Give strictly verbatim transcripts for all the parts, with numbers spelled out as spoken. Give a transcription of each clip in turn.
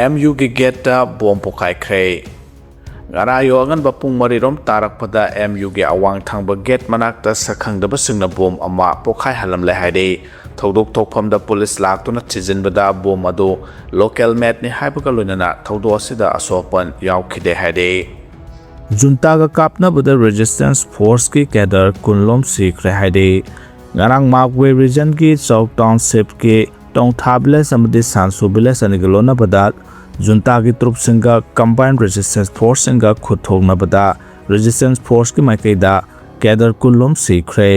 M ꯌꯨꯒꯤ ꯒꯦꯠꯇ bomb ꯄꯣꯈꯥꯏꯈ꯭ꯔꯦ꯫ ꯉꯔꯥꯡ ꯑꯌꯨꯛ ꯑꯉꯟꯕ ꯄꯨꯡ ꯃꯔꯤꯔꯣꯝ ꯇꯥꯔꯛꯄꯗ ꯑꯦꯝ ꯌꯨꯒꯤ ꯑꯋꯥꯡ ꯊꯪꯕ ꯒꯦꯠ ꯃꯅꯥꯛꯇ ꯁꯛꯈꯪꯗꯕꯁꯤꯡꯅ ꯕꯣꯝ ꯑꯃ ꯄꯣꯈꯥꯏꯍꯜꯂꯝꯂꯦ ꯍꯥꯏꯔꯤ꯫ ꯊꯧꯗꯣꯛ ꯊꯣꯛꯐꯝꯗ ꯄꯨꯂꯤꯁ ꯂꯥꯛꯇꯨꯅ ꯊꯤꯖꯤꯟꯕꯗ ꯕꯣꯝ ꯑꯗꯨ ꯂꯣꯀꯦꯜ ꯃꯦꯠꯅꯤ ꯍꯥꯏꯕꯒ ꯂꯣꯏꯅꯅ ꯊꯧꯗꯣꯛ ꯑꯁꯤꯗ ꯑꯁꯣꯛ ꯑꯄꯟ ꯌꯥꯎꯈꯤꯗꯦ ꯍꯥꯏꯔꯤ꯫ ꯖꯨꯟꯇꯥꯒ ꯀꯥꯞꯅꯕꯗ ꯔꯦꯖꯤꯁꯇꯦꯟꯁ ꯐꯣꯔꯁꯀꯤ ꯀꯦꯗꯔ ꯀꯨꯟꯂꯣꯝ ꯁꯤꯈ꯭ꯔꯦ ꯍꯥꯏꯔꯤ꯫ ꯉꯔꯥꯡ ꯃꯥꯛꯋꯦ ꯔꯤꯖꯟꯒꯤ ꯆꯧ ꯇꯥꯎꯟꯁꯤꯞꯀꯤ ꯇꯣꯡꯊꯥ ꯚꯤꯂꯦꯖ ꯑꯃꯗꯤ ꯁꯥꯟꯁꯨ ꯚꯤꯂꯦꯖ ꯑꯅꯤꯒꯤ ꯂꯣꯟꯅꯕꯗ ꯖꯨꯟꯇꯥꯒꯤ ꯇ꯭ꯔꯨꯞꯁꯤꯡꯒ ꯀꯝꯕꯥꯏꯟ ꯔꯦꯖꯤꯁꯇꯦꯟꯁ ꯐꯣꯔꯁꯁꯤꯡꯒ ꯈꯨꯠ ꯊꯣꯛꯅꯕꯗ ꯔꯦꯖꯤꯁꯇꯦꯟꯁ ꯐꯣꯔꯁꯀꯤ ꯃꯥꯏꯀꯩꯗ ꯀꯦꯗꯔ ꯀꯨꯟꯂꯣꯝ ꯁꯤꯈ꯭ꯔꯦ꯫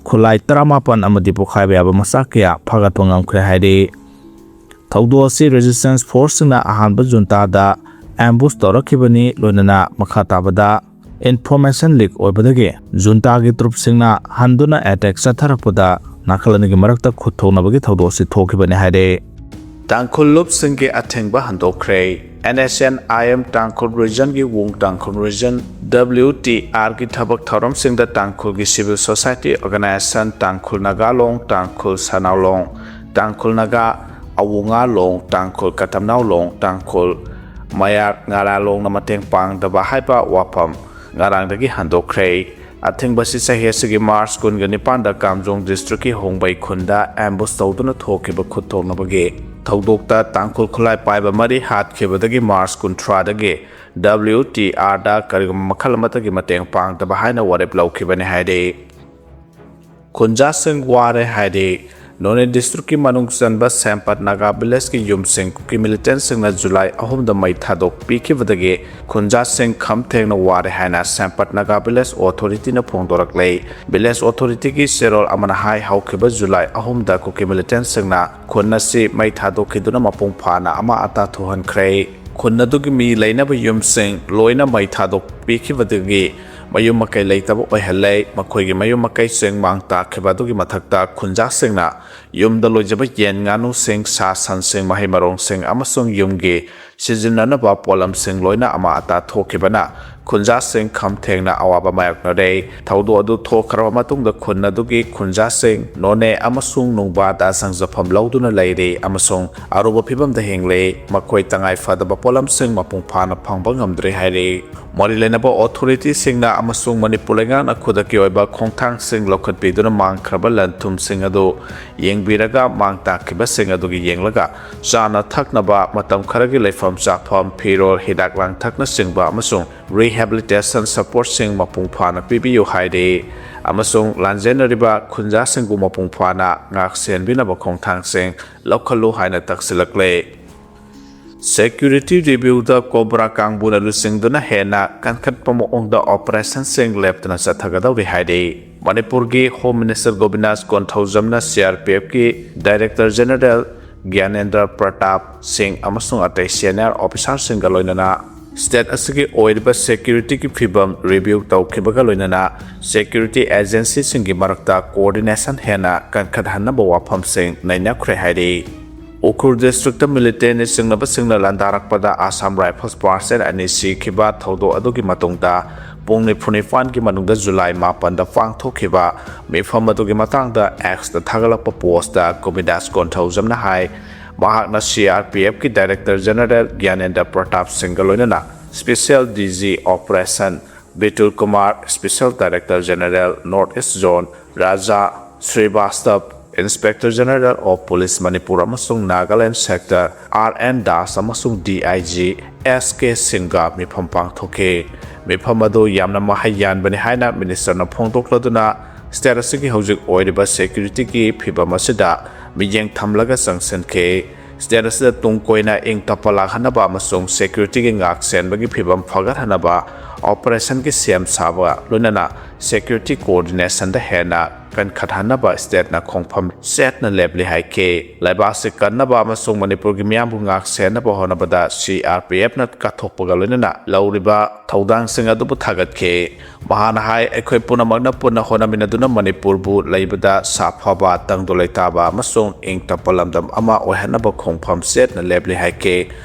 ꯈꯨꯠꯂꯥꯏ ꯇꯔꯥꯃꯥꯄꯟ ꯑꯃꯗꯤ ꯄꯣꯈꯥꯏꯕ ꯌꯥꯕ ꯃꯆꯥꯛ ꯀꯌꯥ ꯐꯥꯒꯠꯄ ꯉꯝꯈ꯭ꯔꯦ ꯍꯥꯏꯔꯤ꯫ ꯊꯧꯗꯣꯛ ꯑꯁꯤ ꯔꯦꯖꯤꯁꯇꯦꯟꯁ ꯐꯣꯔꯁꯁꯤꯡꯅ ꯑꯍꯥꯟꯕ ꯖꯨꯟꯇꯥꯗ ꯑꯦꯝꯕꯨꯁ ꯇꯧꯔꯛꯈꯤꯕꯅꯤ꯫ ꯂꯣꯏꯅꯅ ꯃꯈꯥ ꯇꯥꯕꯗ ꯏꯟꯐꯣꯔꯃꯦꯁꯟ ꯂꯤꯛ ꯑꯣꯏꯕꯗꯒꯤ ꯖꯨꯟꯇꯥꯒꯤ ꯇ꯭ꯔꯨꯞꯁꯤꯡꯅ ꯍꯟꯗꯨꯅ ꯑꯦꯇꯦꯛ ꯆꯠꯊꯔꯛꯄꯗ ꯅꯥꯀꯜ ꯑꯅꯤꯒꯤ ꯃꯔꯛꯇ ꯈꯨꯠ ꯊꯣꯛꯅꯕꯒꯤ ꯊꯧꯗꯣꯛ ꯑꯁꯤ ꯊꯣꯛꯈꯤꯕꯅꯤ ꯍꯥꯏꯔꯤ꯫ ꯇꯥꯡꯈꯨꯜ ꯂꯨꯞꯁꯤꯡꯒꯤ ꯑꯊꯤꯡꯕ ꯍꯟꯗꯣꯛꯈ꯭ꯔꯦ꯫ N S N I M Tangkhul ꯔꯤꯖꯟꯒꯤ Wung Tangkhul region W T ꯑꯥꯔꯒꯤ ꯊꯕꯛ ꯊꯧꯔꯝꯁꯤꯡꯗ ꯇꯥꯡꯈꯨꯜꯒꯤ civil society organisation Tangkhul Nagalong, Tangkhul Shanaolong, Tangkhul Naga Awungalong, Tangkhul Katamnaolong, Tangkhul Mayar ꯉꯥꯔꯥꯂꯣꯡꯅ ꯃꯇꯦꯡ ꯄꯥꯡꯗꯕ ꯍꯥꯏꯕ ꯋꯥꯐꯝ ꯉꯔꯥꯡꯗꯒꯤ ꯍꯟꯗꯣꯛꯈ꯭ꯔꯦ꯫ ꯑꯊꯤꯡꯕꯁꯤ ꯆꯍꯤ ꯑꯁꯤꯒꯤ ꯃꯥꯔꯆ ꯀꯨꯟꯒ ꯅꯤꯄꯥꯟꯗ ꯀꯥꯝꯖꯣꯡ ꯗꯤꯁꯇ꯭ꯔꯤꯛꯀꯤ ꯍꯣꯡꯕꯩ ꯈꯨꯟꯗ ꯑꯦꯝꯕꯨꯁ ꯇꯧꯗꯨꯅ ꯊꯣꯛꯈꯤꯕ ꯈꯨꯠ ꯊꯣꯛꯅꯕꯒꯤ ꯊꯧꯗꯣꯛꯇ ꯇꯥꯡꯈꯨꯜ ꯈꯨꯠꯂꯥꯏ ꯄꯥꯏꯕ ꯃꯔꯤ ꯍꯥꯠꯈꯤꯕꯗꯒꯤ ꯃꯥꯔꯆ ꯀꯨꯟꯊ꯭ꯔꯥꯗꯒꯤ ꯗꯕ꯭ꯂꯤꯎ ꯇꯤ ꯑꯥꯔꯗ ꯀꯔꯤꯒꯨꯝꯕ ꯃꯈꯜ ꯑꯃꯠꯇꯒꯤ ꯃꯇꯦꯡ ꯄꯥꯡꯗꯕ ꯍꯥꯏꯅ ꯋꯥꯔꯦꯞ ꯂꯧꯈꯤꯕꯅꯤ ꯍꯥꯏꯔꯤ꯫ ꯈꯨꯟꯖꯥꯁꯤꯡ ꯋꯥꯔꯦ ꯍꯥꯏꯔꯤ꯫ ꯅꯣꯅꯦ ꯗꯤꯁꯇ꯭ꯔꯤꯛꯀꯤ ꯃꯅꯨꯡ ꯆꯟꯕ ꯁꯦꯝꯄꯠ ꯅꯥꯒꯥ ꯚꯤꯂꯦꯖꯀꯤ ꯌꯨꯝꯁꯤꯡ ꯀꯨꯀꯤ ꯃꯤꯂꯤꯇꯦꯟꯁꯤꯡꯅ ꯖꯨꯂꯥꯏ ꯑꯍꯨꯝꯗ ꯃꯩ ꯊꯥꯗꯣꯛꯄꯤꯈꯤꯕꯗꯒꯤ ꯈꯨꯟꯖꯥꯁꯤꯡ ꯈꯝ ꯊꯦꯡꯅ ꯋꯥꯔꯦ ꯍꯥꯏꯅ ꯁꯦꯝꯄꯠ ꯅꯥꯒꯥ ꯚꯤꯂꯦꯖ ꯑꯣꯊꯣꯔꯤꯇꯤꯅ ꯐꯣꯡꯗꯣꯔꯛꯂꯦ꯫ ꯚꯤꯂꯦꯖ ꯑꯣꯊꯣꯔꯤꯇꯤꯒꯤ ꯆꯦꯔꯣꯜ ꯑꯃꯅ ꯍꯥꯏ, ꯍꯧꯈꯤꯕ ꯖꯨꯂꯥꯏ ꯑꯍꯨꯝꯗ ꯀꯨꯀꯤ ꯃꯤꯂꯤꯇꯦꯟꯁꯤꯡꯅ ꯈꯨꯟ ꯑꯁꯤ ꯃꯩ ꯊꯥꯗꯣꯛꯈꯤꯗꯨꯅ ꯃꯄꯨꯡ ꯐꯥꯅ ꯑꯃꯥ ꯑꯇꯥ ꯊꯣꯛꯍꯟꯈ꯭ꯔꯦ꯫ ꯈꯨꯟ ꯑꯗꯨꯒꯤ ꯃꯤ ꯂꯩꯅꯕ ꯌꯨꯝꯁꯤꯡ ꯂꯣꯏꯅ ꯃꯩ ꯊꯥꯗꯣꯛꯄꯤꯈꯤꯕꯗꯒꯤ ꯃꯌꯨꯝ ꯃꯀꯩ ꯂꯩꯇꯕ ꯑꯣꯏꯍꯜꯂꯦ꯫ ꯃꯈꯣꯏꯒꯤ ꯃꯌꯨꯝ ꯃꯀꯩꯁꯤꯡ ꯃꯥꯡ ꯇꯥꯛꯈꯤꯕ ꯑꯗꯨꯒꯤ ꯃꯊꯛꯇ ꯈꯨꯟꯖꯥꯁꯤꯡꯅ ꯌꯨꯝꯗ ꯂꯣꯏꯖꯕ ꯌꯦꯟ, ꯉꯥꯅꯨꯁꯤꯡ, ꯁꯥ ꯁꯟꯁꯤꯡ, ꯃꯍꯩ ꯃꯔꯣꯡꯁꯤꯡ ꯑꯃꯁꯨꯡ ꯌꯨꯝꯒꯤ ꯁꯤꯖꯤꯟꯅꯅꯕ ꯄꯣꯠꯂꯝꯁꯤꯡ ꯂꯣꯏꯅ ꯑꯃꯥ ꯑꯇꯥ ꯊꯣꯛꯈꯤꯕꯅ ꯈꯨꯟꯖꯥꯁꯤꯡ ꯈꯝ ꯊꯦꯡꯅ ꯑꯋꯥꯕ ꯃꯥꯌꯣꯛꯅꯔꯦ꯫ ꯊꯧꯗꯣꯛ ꯑꯗꯨ ꯊꯣꯛꯈ꯭ꯔꯕ ꯃꯇꯨꯡꯗ ꯈꯨꯟ ꯑꯗꯨꯒꯤ ꯈꯨꯟꯖꯥꯁꯤꯡ ꯅꯣꯅꯦ ꯑꯃꯁꯨꯡ ꯅꯨꯡꯕꯥꯗ ꯆꯪꯖꯐꯝ ꯂꯧꯗꯨꯅ ꯂꯩꯔꯤ ꯑꯃꯁꯨꯡ ꯑꯔꯨꯕ ꯐꯤꯚꯝꯗ ꯍꯤꯡꯂꯤ꯫ ꯃꯈꯣꯏ ꯇꯉꯥꯏ ꯐꯗꯕ ꯄꯣꯠꯂꯝꯁꯤꯡ ꯃꯄꯨꯡ ꯐꯥꯅ ꯐꯪꯕ ꯉꯝꯗ꯭ꯔꯤ ꯍꯥꯏꯔꯤ꯫ ꯃꯔꯤ ꯂꯩꯅꯕ ꯑꯣꯊꯣꯔꯤꯇꯤꯁꯤꯡꯅ ꯑꯃꯁꯨꯡ ꯃꯅꯤꯄꯨꯔ ꯂꯩꯉꯥꯛꯅ ꯈꯨꯗꯛꯀꯤ ꯑꯣꯏꯕ ꯈꯣꯡꯊꯥꯡꯁꯤꯡ ꯂꯧꯈꯠꯄꯤꯗꯨꯅ ꯃꯥꯡꯈ꯭ꯔꯕ ꯂꯟ ꯊꯨꯝꯁꯤꯡ ꯑꯗꯨ ꯌꯦꯡꯕꯤꯔꯒ, ꯃꯥꯡ ꯇꯥꯛꯈꯤꯕꯁꯤꯡ ꯑꯗꯨꯒꯤ ꯌꯦꯡꯂꯒ, ꯆꯥꯅ ꯊꯛꯅꯕ, ꯃꯇꯝ ꯈꯔꯒꯤ ꯂꯩꯐꯝ ꯆꯥꯐꯝ, ꯐꯤꯔꯣꯜ, ꯍꯤꯗꯥꯛ ꯂꯥꯡꯊꯛꯅꯆꯤꯡꯕ ꯑꯃꯁꯨꯡ rehabilitation supportꯁꯤꯡ ꯃꯄꯨꯡ ꯐꯥꯅ ꯄꯤꯕꯤꯌꯨ ꯍꯥꯏꯔꯤ꯫ ꯑꯃꯁꯨꯡ ꯂꯥꯟꯖꯦꯟꯅꯔꯤꯕ ꯈꯨꯟꯖꯥꯁꯤꯡꯕꯨ ꯃꯄꯨꯡ ꯐꯥꯅ ꯉꯥꯛ ꯁꯦꯟꯕꯤꯅꯕ ꯈꯣꯡꯊꯥꯡꯁꯤꯡ ꯂꯧꯈꯠꯂꯨ ꯍꯥꯏꯅ ꯇꯛꯁꯤꯜꯂꯛꯂꯦ꯫ Security reviewꯗ ꯀꯣꯕ꯭ꯔꯥ ꯀꯥꯡꯕꯨꯅ ꯂꯨꯆꯤꯡꯗꯨꯅ ꯍꯦꯟꯅ ꯀꯟꯈꯠꯄ ꯃꯑꯣꯡꯗ operationꯁꯤꯡ ꯂꯦꯞꯇꯅ ꯆꯠꯊꯒꯗꯧꯔꯤ ꯍꯥꯏꯔꯤ꯫ ꯃꯅꯤꯄꯨꯔꯒꯤ Home Minister ꯒꯣꯕꯤꯟꯗꯥꯁ ꯀꯣꯟꯊꯧꯖꯝꯅ CRPFꯀꯤ Director General ꯒ꯭ꯌꯥꯅꯦꯟꯗ꯭ꯔ Pratap ꯁꯤꯡ ꯑꯃꯁꯨꯡ ꯑꯇꯩ senior officerꯁꯤꯡꯒ ꯂꯣꯏꯅꯅ state ꯑꯁꯤꯒꯤ ꯑꯣꯏꯔꯤꯕ securityꯒꯤ ꯐꯤꯚꯝ review ꯇꯧꯈꯤꯕꯒ ꯂꯣꯏꯅꯅ security agencyꯁꯤꯡꯒꯤ ꯃꯔꯛꯇ coordination ꯍꯦꯟꯅ ꯀꯟꯈꯠꯍꯟꯅꯕ ꯋꯥꯐꯝꯁꯤꯡ ꯅꯩꯅꯈ꯭ꯔꯦ ꯍꯥꯏꯔꯤ꯫ ꯎꯈ꯭ꯔꯨꯜ districtꯇ militaryꯅ ꯆꯤꯡꯅꯕꯁꯤꯡꯅ ꯂꯥꯟꯗꯥꯔꯛꯄꯗ Assam Rifles personnel ꯑꯅꯤ ꯁꯤꯈꯤꯕ ꯊꯧꯗꯣꯛ ꯑꯗꯨꯒꯤ ꯃꯇꯨꯡꯗ ꯄꯨꯡ ꯅꯤꯐꯨ ꯅꯤꯄꯥꯟꯒꯤ ꯃꯅꯨꯡꯗ ꯖꯨꯂꯥꯏ ꯃꯥꯄꯟꯗ ꯄꯥꯡꯊꯣꯛꯈꯤꯕ ꯃꯤꯐꯝ ꯑꯗꯨꯒꯤ ꯃꯇꯥꯡꯗ Xꯇ ꯊꯥꯒꯠꯂꯛꯄ postꯇ ꯒꯣꯕꯤꯟꯗꯥꯁ ꯀꯣꯟꯊꯧꯖꯝꯅ ꯍꯥꯏ, ꯃꯍꯥꯛꯅ CRPFꯀꯤ Director General ꯒ꯭ꯌꯥꯅꯦꯟꯗ꯭ꯔ ꯄ꯭ꯔꯇꯥꯞ ꯁꯤꯡꯒ ꯂꯣꯏꯅꯅ Special DG Operation ꯕꯤꯇꯨꯜ Kumar, Special Director General North East Zone Raja ꯁ꯭ꯔꯤꯕꯥꯁꯇꯕ, Inspector General of Police Manipur ꯑꯃꯁꯨꯡ Nagaland Sector R N Das ꯑꯃꯁꯨꯡ DIG S K ꯁꯤꯡꯒ ꯃꯤꯐꯝ ꯄꯥꯡꯊꯣꯛꯈꯤ꯫ ꯃꯤꯐꯝ ꯑꯗꯨ ꯌꯥꯝꯅ ꯃꯍꯩ ꯌꯥꯟꯕꯅꯤ ꯍꯥꯏꯅ ministerꯅ ꯐꯣꯡꯗꯣꯛꯂꯗꯨꯅ, state ꯑꯁꯤꯒꯤ ꯍꯧꯖꯤꯛ ꯑꯣꯏꯔꯤꯕ securityꯒꯤ ꯐꯤꯚꯝ ꯑꯁꯤꯗ ꯃꯤꯠꯌꯦꯡ ꯊꯝꯂꯒ ꯆꯪꯁꯤꯟꯈꯤ꯫ State ꯑꯁꯤꯗ ꯇꯨꯡ ꯀꯣꯏꯅ ꯏꯪ ꯇꯞꯄ ꯂꯥꯛꯍꯟꯅꯕ ꯑꯃꯁꯨꯡ securityꯒꯤ ꯉꯥꯛ ꯁꯦꯟꯕꯒꯤ ꯐꯤꯚꯝ ꯐꯒꯠꯍꯟꯅꯕ operationꯒꯤ ꯁꯦꯝ ꯁꯥꯕ, ꯂꯣꯏꯅꯅ security coordinationꯗ ꯍꯦꯟꯅ ꯀꯟꯈꯠꯍꯟꯅꯕ stateꯅ ꯈꯣꯡꯐꯝ ꯆꯦꯠꯅ ꯂꯦꯞꯂꯤ ꯍꯥꯏꯈꯤ꯫ ꯂꯩꯕꯥꯛꯁꯤ ꯀꯟꯅꯕ ꯑꯃꯁꯨꯡ ꯃꯅꯤꯄꯨꯔꯒꯤ ꯃꯤꯌꯥꯝꯕꯨ ꯉꯥꯛ ꯁꯦꯟꯅꯕ ꯍꯣꯠꯅꯕꯗ CRPFꯅ ꯀꯠꯊꯣꯛꯄꯒ ꯂꯣꯏꯅꯅ ꯂꯧꯔꯤꯕ ꯊꯧꯗꯥꯡꯁꯤꯡ ꯑꯗꯨꯕꯨ ꯊꯥꯒꯠꯈꯤ꯫ ꯃꯍꯥꯛꯅ ꯍꯥꯏ, ꯑꯩꯈꯣꯏ ꯄꯨꯝꯅꯃꯛꯅ ꯄꯨꯟꯅ ꯍꯣꯠꯅꯃꯤꯟꯅꯗꯨꯅ ꯃꯅꯤꯄꯨꯔꯕꯨ ꯂꯩꯕꯗ ꯁꯥꯐꯕ, ꯇꯪꯗꯨ ꯂꯩꯇꯥꯕ ꯑꯃꯁꯨꯡ ꯏꯪ ꯇꯞꯄ ꯂꯝꯗꯝ ꯑꯃ ꯑꯣꯏꯍꯟꯅꯕ ꯈꯣꯡꯐꯝ ꯆꯦꯠꯅ ꯂꯦꯞꯂꯤ ꯍꯥꯏꯈꯤ꯫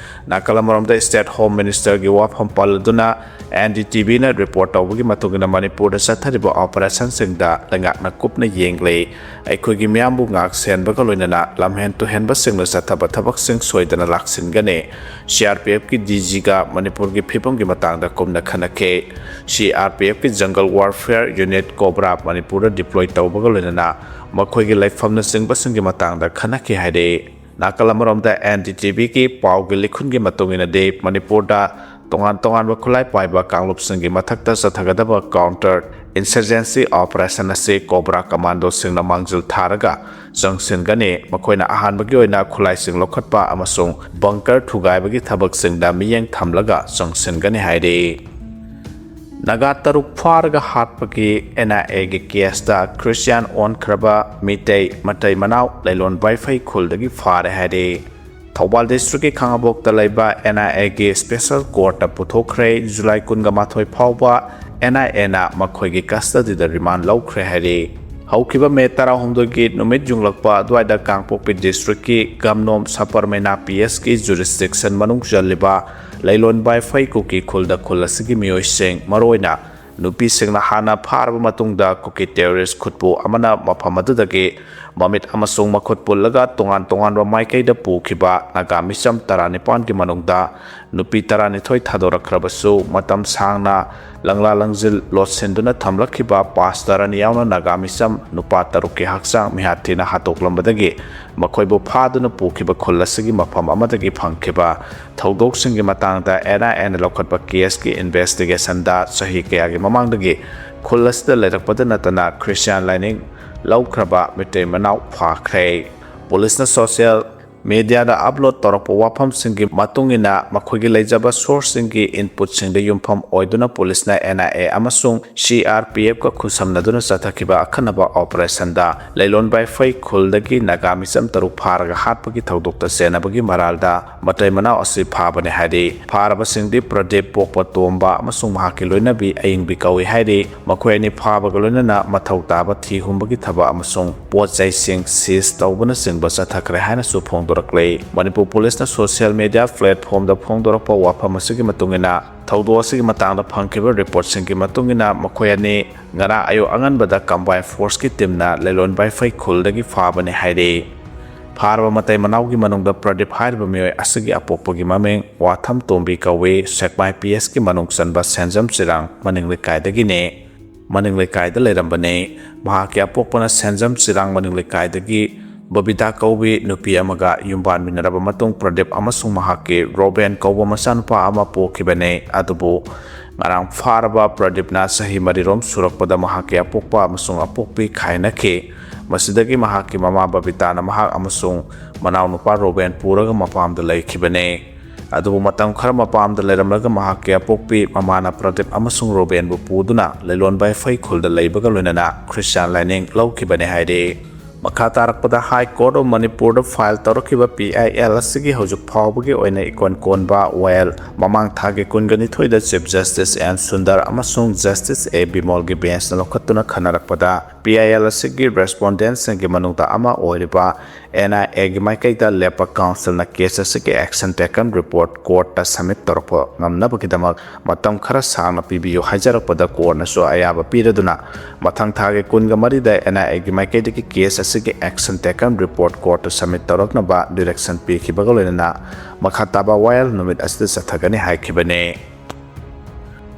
ꯅꯥꯀꯜ ꯑꯃꯔꯣꯝꯗ State Home Ministerꯒꯤ ꯋꯥꯐꯝ ꯄꯜꯂꯗꯨꯅ NDTVꯅ report ꯇꯧꯕꯒꯤ ꯃꯇꯨꯡ ꯏꯟꯅ ꯃꯅꯤꯄꯨꯔꯗ ꯆꯠꯊꯔꯤꯕ operationꯁꯤꯡꯗ ꯂꯩꯉꯥꯛꯅ ꯀꯨꯞꯅ ꯌꯦꯡꯂꯤ꯫ ꯑꯩꯈꯣꯏꯒꯤ ꯃꯤꯌꯥꯝꯕꯨ ꯉꯥꯛ ꯁꯦꯟꯕꯒ ꯂꯣꯏꯅꯅ ꯂꯝꯍꯦꯟ ꯇꯨꯍꯦꯟꯕꯁꯤꯡꯅ ꯆꯠꯊꯕ ꯊꯕꯛꯁꯤꯡ ꯁꯣꯏꯗꯅ ꯂꯥꯛꯁꯤꯟꯒꯅꯤ꯫ CRPFꯀꯤ DGꯒ ꯃꯅꯤꯄꯨꯔꯒꯤ ꯐꯤꯕꯝꯒꯤ ꯃꯇꯥꯡꯗ ꯀꯨꯞꯅ ꯈꯟꯅꯈꯤ꯫ CRPFꯀꯤ Jungle Warfare Unit COBRA ꯃꯅꯤꯄꯨꯔꯗ deploy ꯇꯧꯕꯒ ꯂꯣꯏꯅꯅ ꯃꯈꯣꯏꯒꯤ ꯂꯩꯐꯝꯅꯆꯤꯡꯕꯁꯤꯡꯒꯤ ꯃꯇꯥꯡꯗ ꯈꯟꯅꯈꯤ ꯍꯥꯏꯔꯤ꯫ ꯅꯥꯀꯜ ꯑꯃꯔꯣꯝꯗ NDTVꯒꯤ ꯄꯥꯎꯒꯤ ꯂꯤꯈꯨꯟꯒꯤ ꯃꯇꯨꯡ ꯏꯟꯅꯗꯤ ꯃꯅꯤꯄꯨꯔꯗ ꯇꯣꯉꯥꯟ ꯇꯣꯉꯥꯟꯕ ꯈꯨꯠꯂꯥꯏ ꯄꯥꯏꯕ ꯀꯥꯡꯂꯨꯞꯁꯤꯡꯒꯤ ꯃꯊꯛꯇ ꯆꯠꯊꯒꯗꯕ counter insurgency operation ꯑꯁꯤ COBRA commandoꯁꯤꯡꯅ ꯃꯥꯡꯖꯤꯜ ꯊꯥꯔꯒ ꯆꯪꯁꯤꯟꯒꯅꯤ꯫ ꯃꯈꯣꯏꯅ ꯑꯍꯥꯟꯕꯒꯤ ꯑꯣꯏꯅ ꯈꯨꯠꯂꯥꯏꯁꯤꯡ ꯂꯧꯈꯠꯄ ꯑꯃꯁꯨꯡ bunker ꯊꯨꯒꯥꯏꯕꯒꯤ ꯊꯕꯛꯁꯤꯡꯗ ꯃꯤꯠꯌꯦꯡ ꯊꯝꯂꯒ ꯆꯪꯁꯤꯟꯒꯅꯤ ꯍꯥꯏꯔꯤ꯫ ꯅꯥꯒꯥ ꯇꯔꯨꯛ ꯐꯥꯔꯒ ꯍꯥꯠꯄꯒꯤ NIAꯒꯤ caseꯇ Christian ꯑꯣꯟꯈ꯭ꯔꯕ ꯃꯤꯇꯩ ꯃꯇꯩ ꯃꯅꯥꯎ ꯂꯩꯂꯣꯟ ꯕꯥꯏꯐꯩ ꯈꯨꯜꯗꯒꯤ ꯐꯥꯔꯦ ꯍꯥꯏꯔꯤ꯫ ꯊꯧꯕꯥꯜ districtꯀꯤ ꯈꯥꯉꯕꯣꯛꯇ ꯂꯩꯕ NIAꯒꯤ special courtꯇ ꯄꯨꯊꯣꯛꯈ꯭ꯔꯦ꯫ July ꯀꯨꯟꯒ ꯃꯥꯊꯣꯏ ꯐꯥꯎꯕ NIAꯅ ꯃꯈꯣꯏꯒꯤ custodyꯗ remand ꯂꯧꯈ꯭ꯔꯦ ꯍꯥꯏꯔꯤ꯫ ꯍꯧꯈꯤꯕ May ꯇꯔꯥꯍꯨꯝꯗꯣꯏꯒꯤ ꯅꯨꯃꯤꯠ ꯌꯨꯡꯂꯛꯄ ꯑꯗꯨꯋꯥꯏꯗ ꯀꯥꯡꯄꯣꯛꯄꯤ districtꯀꯤ ꯒꯝꯅꯣꯝ ꯁꯄꯔꯃꯦꯅꯥ PSꯀꯤ jurisdiction ꯃꯅꯨꯡ ꯆꯜꯂꯤꯕ ꯂꯩꯂꯣꯟ ꯕꯥꯏꯐꯩ ꯀꯨꯀꯤ ꯈꯨꯜꯗ ꯈꯨꯜ ꯑꯁꯤꯒꯤ ꯃꯤꯑꯣꯏꯁꯤꯡ, ꯃꯔꯨꯑꯣꯏꯅ ꯅꯨꯄꯤꯁꯤꯡꯅ ꯍꯥꯟꯅ ꯐꯥꯔꯕ ꯃꯇꯨꯡꯗ ꯀꯨꯀꯤ terrorist ꯈꯨꯠꯄꯨ ꯑꯃꯅ ꯃꯐꯝ ꯑꯗꯨꯗꯒꯤ ꯃꯃꯤꯠ ꯑꯃꯁꯨꯡ ꯃꯈꯨꯠ ꯄꯨꯜꯂꯒ ꯇꯣꯉꯥꯟ ꯇꯣꯉꯥꯟꯕ ꯃꯥꯏꯀꯩꯗ ꯄꯨꯈꯤꯕ ꯅꯥꯒꯥ ꯃꯤꯆꯝ ꯇꯔꯥꯅꯤꯄꯥꯟꯒꯤ ꯃꯅꯨꯡꯗ ꯅꯨꯄꯤ ꯇꯔꯥꯅꯤꯊꯣꯏ ꯊꯥꯗꯣꯔꯛꯈ꯭ꯔꯕꯁꯨ, ꯃꯇꯝ ꯁꯥꯡꯅ ꯂꯪꯂꯥ ꯂꯪꯖꯤꯜ ꯂꯣꯠꯁꯤꯟꯗꯨꯅ ꯊꯝꯂꯛꯈꯤꯕ pastor ꯑꯅꯤ ꯌꯥꯎꯅ ꯅꯥꯒꯥ ꯃꯤꯆꯝ ꯅꯨꯄꯥ ꯇꯔꯨꯛꯀꯤ ꯍꯛꯆꯥꯡ ꯃꯤꯍꯥꯠ ꯊꯤꯅ ꯍꯥꯠꯇꯣꯛꯂꯝꯕꯗꯒꯤ ꯃꯈꯣꯏꯕꯨ ꯐꯥꯗꯨꯅ ꯄꯨꯈꯤꯕ ꯈꯨꯜ ꯑꯁꯤꯒꯤ ꯃꯐꯝ ꯑꯃꯗꯒꯤ ꯐꯪꯈꯤꯕ ꯊꯧꯗꯣꯛꯁꯤꯡꯒꯤ ꯃꯇꯥꯡꯗ NIAꯅ ꯂꯧꯈꯠꯄ caseꯀꯤ investigationꯗ ꯆꯍꯤ ꯀꯌꯥꯒꯤ ꯃꯃꯥꯡꯗꯒꯤ ꯈꯨꯜ ꯑꯁꯤꯗ ꯂꯩꯔꯛꯄꯗ ꯅꯠꯇꯅ Christian ꯂꯥꯏꯅꯤꯡ ꯂꯧꯈ꯭ꯔꯕ ꯃꯤꯇꯩ ꯃꯅꯥꯎ ꯐꯥꯈ꯭ꯔꯦ꯫ Policeꯅ social ꯃꯦꯗꯤꯌꯥꯗ ꯑꯞꯂꯣꯗ ꯇꯧꯔꯛꯄ ꯋꯥꯐꯝꯁꯤꯡꯒꯤ ꯃꯇꯨꯡ ꯏꯟꯅ, ꯃꯈꯣꯏꯒꯤ ꯂꯩꯖꯕ ꯁꯣꯔꯁꯁꯤꯡꯒꯤ ꯏꯟꯄꯨꯠꯁꯤꯡꯗ ꯌꯨꯝꯐꯝ ꯑꯣꯏꯗꯨꯅ ꯄꯨꯂꯤꯁꯅ ꯑꯦꯟ ꯑꯥꯏ ꯑꯦ ꯑꯃꯁꯨꯡ ꯁꯤ ꯑꯥꯔ ꯄꯤ ꯑꯦꯐꯀ ꯈꯨꯠꯁꯝꯅꯗꯨꯅ ꯆꯠꯊꯈꯤꯕ ꯑꯈꯟꯅꯕ ꯑꯣꯄꯔꯦꯁꯟꯗ ꯂꯩꯂꯣꯟ ꯕꯥꯏꯐꯩ ꯈꯨꯜꯗꯒꯤ ꯅꯥꯒꯥ ꯃꯤꯆꯝ ꯇꯔꯨꯛ ꯐꯥꯔꯒ ꯍꯥꯠꯄꯒꯤ ꯊꯧꯗꯣꯛꯇ ꯆꯦꯟꯅꯕꯒꯤ ꯃꯔꯥꯜꯗ ꯃꯇꯩ ꯃꯅꯥꯎ ꯑꯁꯤ ꯐꯥꯕꯅꯤ ꯍꯥꯏꯔꯤ꯫ ꯐꯥꯔꯕꯁꯤꯡꯗꯤ ꯄ꯭ꯔꯗꯤꯞ ꯄꯣꯛꯄ ꯇꯣꯝꯕ ꯑꯃꯁꯨꯡ ꯃꯍꯥꯛꯀꯤ ꯂꯣꯏꯅꯕꯤ ꯑꯌꯤꯡꯕꯤ ꯀꯧꯏ ꯍꯥꯏꯔꯤ꯫ ꯃꯈꯣꯏ ꯑꯅꯤ ꯐꯥꯕꯒ ꯂꯣꯏꯅꯅ ꯃꯊꯧ ꯇꯥꯕ ꯊꯤ ꯍꯨꯝꯕꯒꯤ ꯊꯕꯛ ꯑꯃꯁꯨꯡ ꯄꯣꯠ ꯆꯩꯁꯤꯡ ꯁꯤꯖ ꯇꯧꯕꯅꯆꯤꯡꯕ ꯆꯠꯊꯈ꯭ꯔꯦ ꯍꯥꯏꯅꯁꯨ ꯐꯣꯡꯗꯣꯔꯛꯂꯤ꯫ ꯃꯅꯤꯄꯨꯔ ꯄꯨꯂꯤꯁꯅ ꯁꯣꯁꯤꯌꯦꯜ ꯃꯦꯗꯤꯌꯥ ꯄ꯭ꯂꯦꯠꯐꯣꯔꯝꯗ ꯐꯣꯡꯗꯣꯔꯛꯄ ꯋꯥꯐꯝ ꯑꯁꯤꯒꯤ ꯃꯇꯨꯡ ꯏꯟꯅ, ꯊꯧꯗꯣꯛ ꯑꯁꯤꯒꯤ ꯃꯇꯥꯡꯗ ꯐꯪꯈꯤꯕ ꯔꯤꯄꯣꯔꯠꯁꯤꯡꯒꯤ ꯃꯇꯨꯡ ꯏꯟꯅ, ꯃꯈꯣꯏ ꯑꯅꯤ ꯉꯔꯥꯡ ꯑꯌꯨꯛ ꯑꯉꯟꯕꯗ ꯀꯝꯕꯥꯏꯟ ꯐꯣꯔꯁꯀꯤ ꯇꯤꯝꯅ ꯂꯩꯂꯣꯟ ꯕꯥꯏꯐꯩ ꯈꯨꯜꯗꯒꯤ ꯐꯥꯕꯅꯤ ꯍꯥꯏꯔꯤ꯫ ꯐꯥꯔꯕ ꯃꯇꯩ ꯃꯅꯥꯎꯒꯤ ꯃꯅꯨꯡꯗ ꯄ꯭ꯔꯗꯤꯞ ꯍꯥꯏꯔꯤꯕ ꯃꯤꯑꯣꯏ ꯑꯁꯤꯒꯤ ꯑꯄꯣꯛꯄꯒꯤ ꯃꯃꯤꯡ ꯋꯥꯊꯝ ꯇꯣꯝꯕꯤ ꯀꯧꯏ, ꯁꯦꯛꯃꯥꯏ ꯄꯤ ꯑꯦꯁꯀꯤ ꯃꯅꯨꯡ ꯆꯟꯕ ꯁꯦꯟꯖꯝ ꯆꯤꯔꯥꯡ ꯃꯅꯤꯡ ꯂꯩꯀꯥꯏꯗꯒꯤꯅꯤ꯫ ꯃꯅꯤꯡ ꯂꯩꯀꯥꯏꯗ ꯂꯩꯔꯝꯕꯅꯤ꯫ ꯃꯍꯥꯛꯀꯤ ꯑꯄꯣꯛꯄꯅ ꯁꯦꯟꯖꯝ ꯆꯤꯔꯥꯡ ꯃꯅꯤꯡ ꯂꯩꯀꯥꯏꯗꯒꯤ ꯕꯕꯤꯇꯥ ꯀꯧꯕꯤ ꯅꯨꯄꯤ ꯑꯃꯒ ꯌꯨꯝ ꯄꯥꯟꯃꯤꯟꯅꯔꯕ ꯃꯇꯨꯡ ꯄ꯭ꯔꯗꯤꯞ ꯑꯃꯁꯨꯡ ꯃꯍꯥꯛꯀꯤ ꯔꯣꯕꯦꯟ ꯀꯧꯕ ꯃꯆꯥꯅꯨꯄꯥ ꯑꯃ ꯄꯣꯛꯈꯤꯕꯅꯤ꯫ ꯑꯗꯨꯕꯨ ꯉꯔꯥꯡ ꯐꯥꯔꯕ ꯄ꯭ꯔꯗꯤꯞꯅ ꯆꯍꯤ ꯃꯔꯤꯔꯣꯝ ꯁꯨꯔꯛꯄꯗ ꯃꯍꯥꯛꯀꯤ ꯑꯄꯣꯛꯄ ꯑꯃꯁꯨꯡ ꯑꯄꯣꯛꯄꯤ ꯈꯥꯏꯅꯈꯤ꯫ ꯃꯁꯤꯗꯒꯤ ꯃꯍꯥꯛꯀꯤ ꯃꯃꯥ ꯕꯕꯤꯇꯥꯅ ꯃꯍꯥꯛ ꯑꯃꯁꯨꯡ ꯃꯅꯥꯎꯅꯨꯄꯥ ꯔꯣꯕꯦꯟ ꯄꯨꯔꯒ ꯃꯄꯥꯝꯗ ꯂꯩꯈꯤꯕꯅꯤ꯫ ꯑꯗꯨꯕꯨ ꯃꯇꯝ ꯈꯔ ꯃꯄꯥꯝꯗ ꯂꯩꯔꯝꯂꯒ ꯃꯍꯥꯛꯀꯤ ꯑꯄꯣꯛꯄꯤ ꯃꯃꯥꯅ ꯄ꯭ꯔꯗꯤꯞ ꯑꯃꯁꯨꯡ ꯔꯣꯕꯦꯟꯕꯨ ꯄꯨꯗꯨꯅ ꯂꯩꯂꯣꯟ ꯕꯥꯏꯐꯩ ꯈꯨꯜꯗ ꯂꯩꯕꯒ ꯂꯣꯏꯅꯅ ꯈ꯭ꯔꯤꯁꯇꯤꯌꯥꯟ ꯂꯥꯏꯅꯤꯡ ꯂꯧꯈꯤꯕꯅꯤ ꯍꯥꯏꯔꯤ꯫ ꯃꯈꯥ ꯇꯥꯔꯛꯄꯗ ꯍꯥꯏ ꯀꯣꯔꯠ ꯑꯣꯐ ꯃꯅꯤꯄꯨꯔꯗ ꯐꯥꯏꯜ ꯇꯧꯔꯛꯈꯤꯕ ꯄꯤ ꯑꯥꯏ ꯑꯦꯜ ꯑꯁꯤꯒꯤ ꯍꯧꯖꯤꯛ ꯐꯥꯎꯕꯒꯤ ꯑꯣꯏꯅ ꯏꯀꯣꯟ ꯀꯣꯟꯕ ꯋꯥꯌꯦꯜ ꯃꯃꯥꯡ ꯊꯥꯒꯤ ꯀꯨꯟꯒ ꯅꯤꯊꯣꯏꯗ ꯆꯤꯐ ꯖꯁꯇꯤꯁ ꯑꯦꯟ ꯁꯨꯟꯗꯔ ꯑꯃꯁꯨꯡ ꯖꯁꯇꯤꯁ ꯑꯦ ꯕꯤꯃꯣꯜꯒꯤ ꯕꯦꯟꯁꯅ ꯂꯧꯈꯠꯇꯨꯅ ꯈꯟꯅꯔꯛꯄꯗ, ꯄꯤ ꯑꯥꯏ ꯑꯦꯜ ꯑꯁꯤꯒꯤ ꯔꯦꯁꯄꯣꯟꯗꯦꯟꯠꯁꯤꯡꯒꯤ ꯃꯅꯨꯡꯗ ꯑꯃ ꯑꯣꯏꯔꯤꯕ ꯑꯦꯟ ꯑꯥꯏ ꯑꯦꯒꯤ ꯃꯥꯏꯀꯩꯗ ꯂꯦꯞꯄ ꯀꯥꯎꯟꯁꯤꯜꯅ ꯀꯦꯁ ꯑꯁꯤꯒꯤ action taken report ꯀꯣꯔꯠꯇ ꯁꯕꯃꯤꯠ ꯇꯧꯔꯛꯄ ꯉꯝꯅꯕꯒꯤꯗꯃꯛ ꯃꯇꯝ ꯈꯔ ꯁꯥꯡꯅ ꯄꯤꯕꯤꯌꯨ ꯍꯥꯏꯖꯔꯛꯄꯗ, ꯀꯣꯔꯠꯅꯁꯨ ꯑꯌꯥꯕ ꯄꯤꯔꯗꯨꯅ ꯃꯊꯪ ꯊꯥꯒꯤ ꯀꯨꯟꯒ ꯃꯔꯤꯗ ꯑꯦꯟ ꯑꯥꯏ ꯑꯦꯒꯤ ꯃꯥꯏꯀꯩꯗꯒꯤ ꯀꯦꯁ ꯑꯁꯤꯒꯤ action taken report ꯀꯣꯔꯠꯇ ꯁꯕꯃꯤꯠ ꯇꯧꯔꯛꯅꯕ ꯗꯤꯔꯦꯛꯁꯟ ꯄꯤꯈꯤꯕꯒ ꯂꯣꯏꯅꯅ ꯃꯈꯥ ꯇꯥꯕ ꯋꯥꯌꯦꯜ ꯅꯨꯃꯤꯠ ꯑꯁꯤꯗ ꯆꯠꯊꯒꯅꯤ ꯍꯥꯏꯈꯤꯕꯅꯤ꯫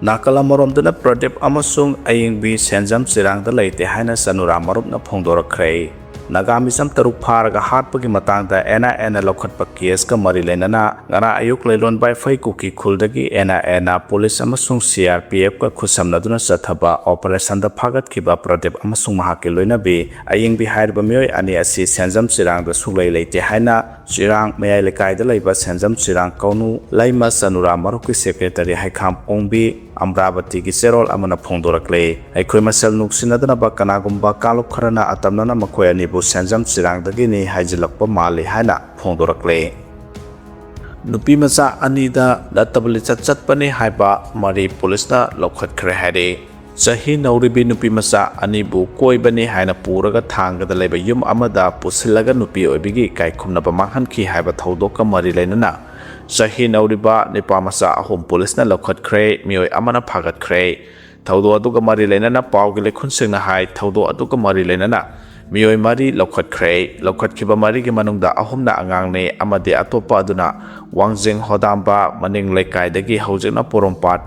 ꯅꯥꯀꯜ ꯑꯃꯔꯣꯝꯗꯅ ꯄ꯭ꯔꯗꯤꯞ ꯑꯃꯁꯨꯡ ꯑꯌꯤꯡꯕꯤ ꯁꯦꯟꯖꯝ ꯆꯤꯔꯥꯡꯗ ꯂꯩꯇꯦ ꯍꯥꯏꯅ ꯆꯅꯨꯔꯥ ꯃꯔꯨꯞꯅ ꯐꯣꯡꯗꯣꯔꯛꯈ꯭ꯔꯦ꯫ ꯅꯥꯒꯥ ꯃꯤꯆꯝ ꯇꯔꯨꯛ ꯐꯥꯔꯒ ꯍꯥꯠꯄꯒꯤ ꯃꯇꯥꯡꯗ ꯑꯦꯟ ꯑꯥꯏ ꯑꯦꯅ ꯂꯧꯈꯠꯄ ꯀꯦꯁꯀ ꯃꯔꯤ ꯂꯩꯅꯅ ꯉꯔꯥꯡ ꯑꯌꯨꯛ ꯂꯩꯂꯣꯟ ꯕꯥꯏꯐꯩ ꯀꯨꯀꯤ ꯈꯨꯜꯗꯒꯤ ꯑꯦꯟ ꯑꯥꯏ ꯑꯦꯅ ꯄꯨꯂꯤꯁ ꯑꯃꯁꯨꯡ ꯁꯤ ꯑꯥꯔ ꯄꯤ ꯑꯦꯐꯀ ꯈꯨꯠꯁꯝꯅꯗꯨꯅ ꯆꯠꯊꯕ ꯑꯣꯄꯔꯦꯁꯟꯗ ꯐꯥꯒꯠꯈꯤꯕ ꯄ꯭ꯔꯗꯤꯞ ꯑꯃꯁꯨꯡ ꯃꯍꯥꯛꯀꯤ ꯂꯣꯏꯅꯕꯤ ꯑꯌꯤꯡꯕꯤ ꯍꯥꯏꯔꯤꯕ ꯃꯤꯑꯣꯏ ꯑꯅꯤ ꯑꯁꯤ ꯁꯦꯟꯖꯝ ꯆꯤꯔꯥꯡꯗ ꯁꯨꯛꯂꯩ ꯂꯩꯇꯦ ꯍꯥꯏꯅ ꯆꯤꯔꯥꯡ ꯃꯌꯥꯏ ꯂꯩꯀꯥꯏꯗ ꯂꯩꯕ ꯁꯦꯟꯖꯝ ꯆꯤꯔꯥꯡ ꯀꯧꯅꯨ ꯂꯩꯃ ꯆꯅꯨꯔꯥ ꯃꯔꯨꯞꯀꯤ ꯁꯦꯀ꯭ꯔꯦꯇꯔꯤ ꯍꯩꯈꯥꯝ ꯑꯣꯡꯕꯤ ꯑꯝꯔꯥꯕꯇꯤꯒꯤ ꯆꯦꯔꯣꯜ ꯑꯃꯅ ꯐꯣꯡꯗꯣꯔꯛꯂꯦ꯫ ꯑꯩꯈꯣꯏ ꯃꯁꯦꯜ ꯅꯨꯡꯁꯤꯅꯗꯅꯕ ꯀꯅꯥꯒꯨꯝꯕ ꯀꯥꯡꯂꯨꯞ ꯈꯔꯅ ꯑꯇꯝꯅꯅ ꯃꯈꯣꯏ ꯑꯅꯤꯕꯨ ꯁꯦꯟꯖꯝ ꯆꯤꯔꯥꯡꯗꯒꯤꯅꯤ ꯍꯥꯏꯖꯤꯜꯂꯛꯄ ꯃꯥꯜꯂꯤ ꯍꯥꯏꯅ ꯐꯣꯡꯗꯣꯔꯛꯂꯦ꯫ ꯅꯨꯄꯤ ꯃꯆꯥ ꯑꯅꯤꯗ ꯅꯠꯇꯕ ꯂꯤꯆꯠ ꯆꯠꯄꯅꯤ ꯍꯥꯏꯕ ꯃꯔꯤ ꯄꯨꯂꯤꯁꯅ ꯂꯧꯈꯠꯈ꯭ꯔꯦ ꯍꯥꯏꯔꯦ꯫ ꯆꯍꯤ ꯅꯧꯔꯤꯕꯤ ꯅꯨꯄꯤ ꯃꯆꯥ ꯑꯅꯤꯕꯨ ꯀꯣꯏꯕꯅꯤ ꯍꯥꯏꯅ ꯄꯨꯔꯒ ꯊꯥꯡꯒꯗ ꯂꯩꯕ ꯌꯨꯝ ꯑꯃꯗ ꯄꯨꯁꯤꯜꯂꯒ ꯅꯨꯄꯤ ꯑꯣꯏꯕꯤꯒꯤ ꯏꯀꯥꯏ ꯈꯨꯝꯅꯕ ꯃꯥꯡꯍꯟꯈꯤ ꯍꯥꯏꯕ ꯊꯧꯗꯣꯛꯀ ꯃꯔꯤ ꯂꯩꯅꯅ ꯆꯍꯤ ꯅꯧꯔꯤꯕ ꯅꯨꯄꯥ ꯃꯆꯥ ꯑꯍꯨꯝ ꯄꯨꯂꯤꯁꯅ ꯂꯧꯈꯠꯈ꯭ꯔꯦ, ꯃꯤꯑꯣꯏ ꯑꯃꯅ ꯐꯥꯒꯠꯈ꯭ꯔꯦ꯫ ꯊꯧꯗꯣꯛ ꯑꯗꯨꯒ ꯃꯔꯤ ꯂꯩꯅꯅ ꯄꯥꯎꯒꯤ ꯂꯩꯈꯨꯟꯁꯤꯡꯅ ꯍꯥꯏ, ꯊꯧꯗꯣꯛ ꯑꯗꯨꯒ ꯃꯔꯤ ꯂꯩꯅꯅ ꯃꯤꯑꯣꯏ ꯃꯔꯤ ꯂꯧꯈꯠꯈ꯭ꯔꯦ꯫ ꯂꯧꯈꯠꯈꯤꯕ ꯃꯔꯤꯒꯤ ꯃꯅꯨꯡꯗ ꯑꯍꯨꯝꯅ ꯑꯉꯥꯡꯅꯤ ꯑꯃꯗꯤ ꯑꯇꯣꯞꯄ ꯑꯗꯨꯅ ꯋꯥꯡꯖꯤꯡ ꯍꯣꯗꯥꯝꯕ ꯃꯅꯤꯡ ꯂꯩꯀꯥꯏꯗꯒꯤ ꯍꯧꯖꯤꯛꯅ ꯄꯣꯔꯣꯝꯄꯥꯠ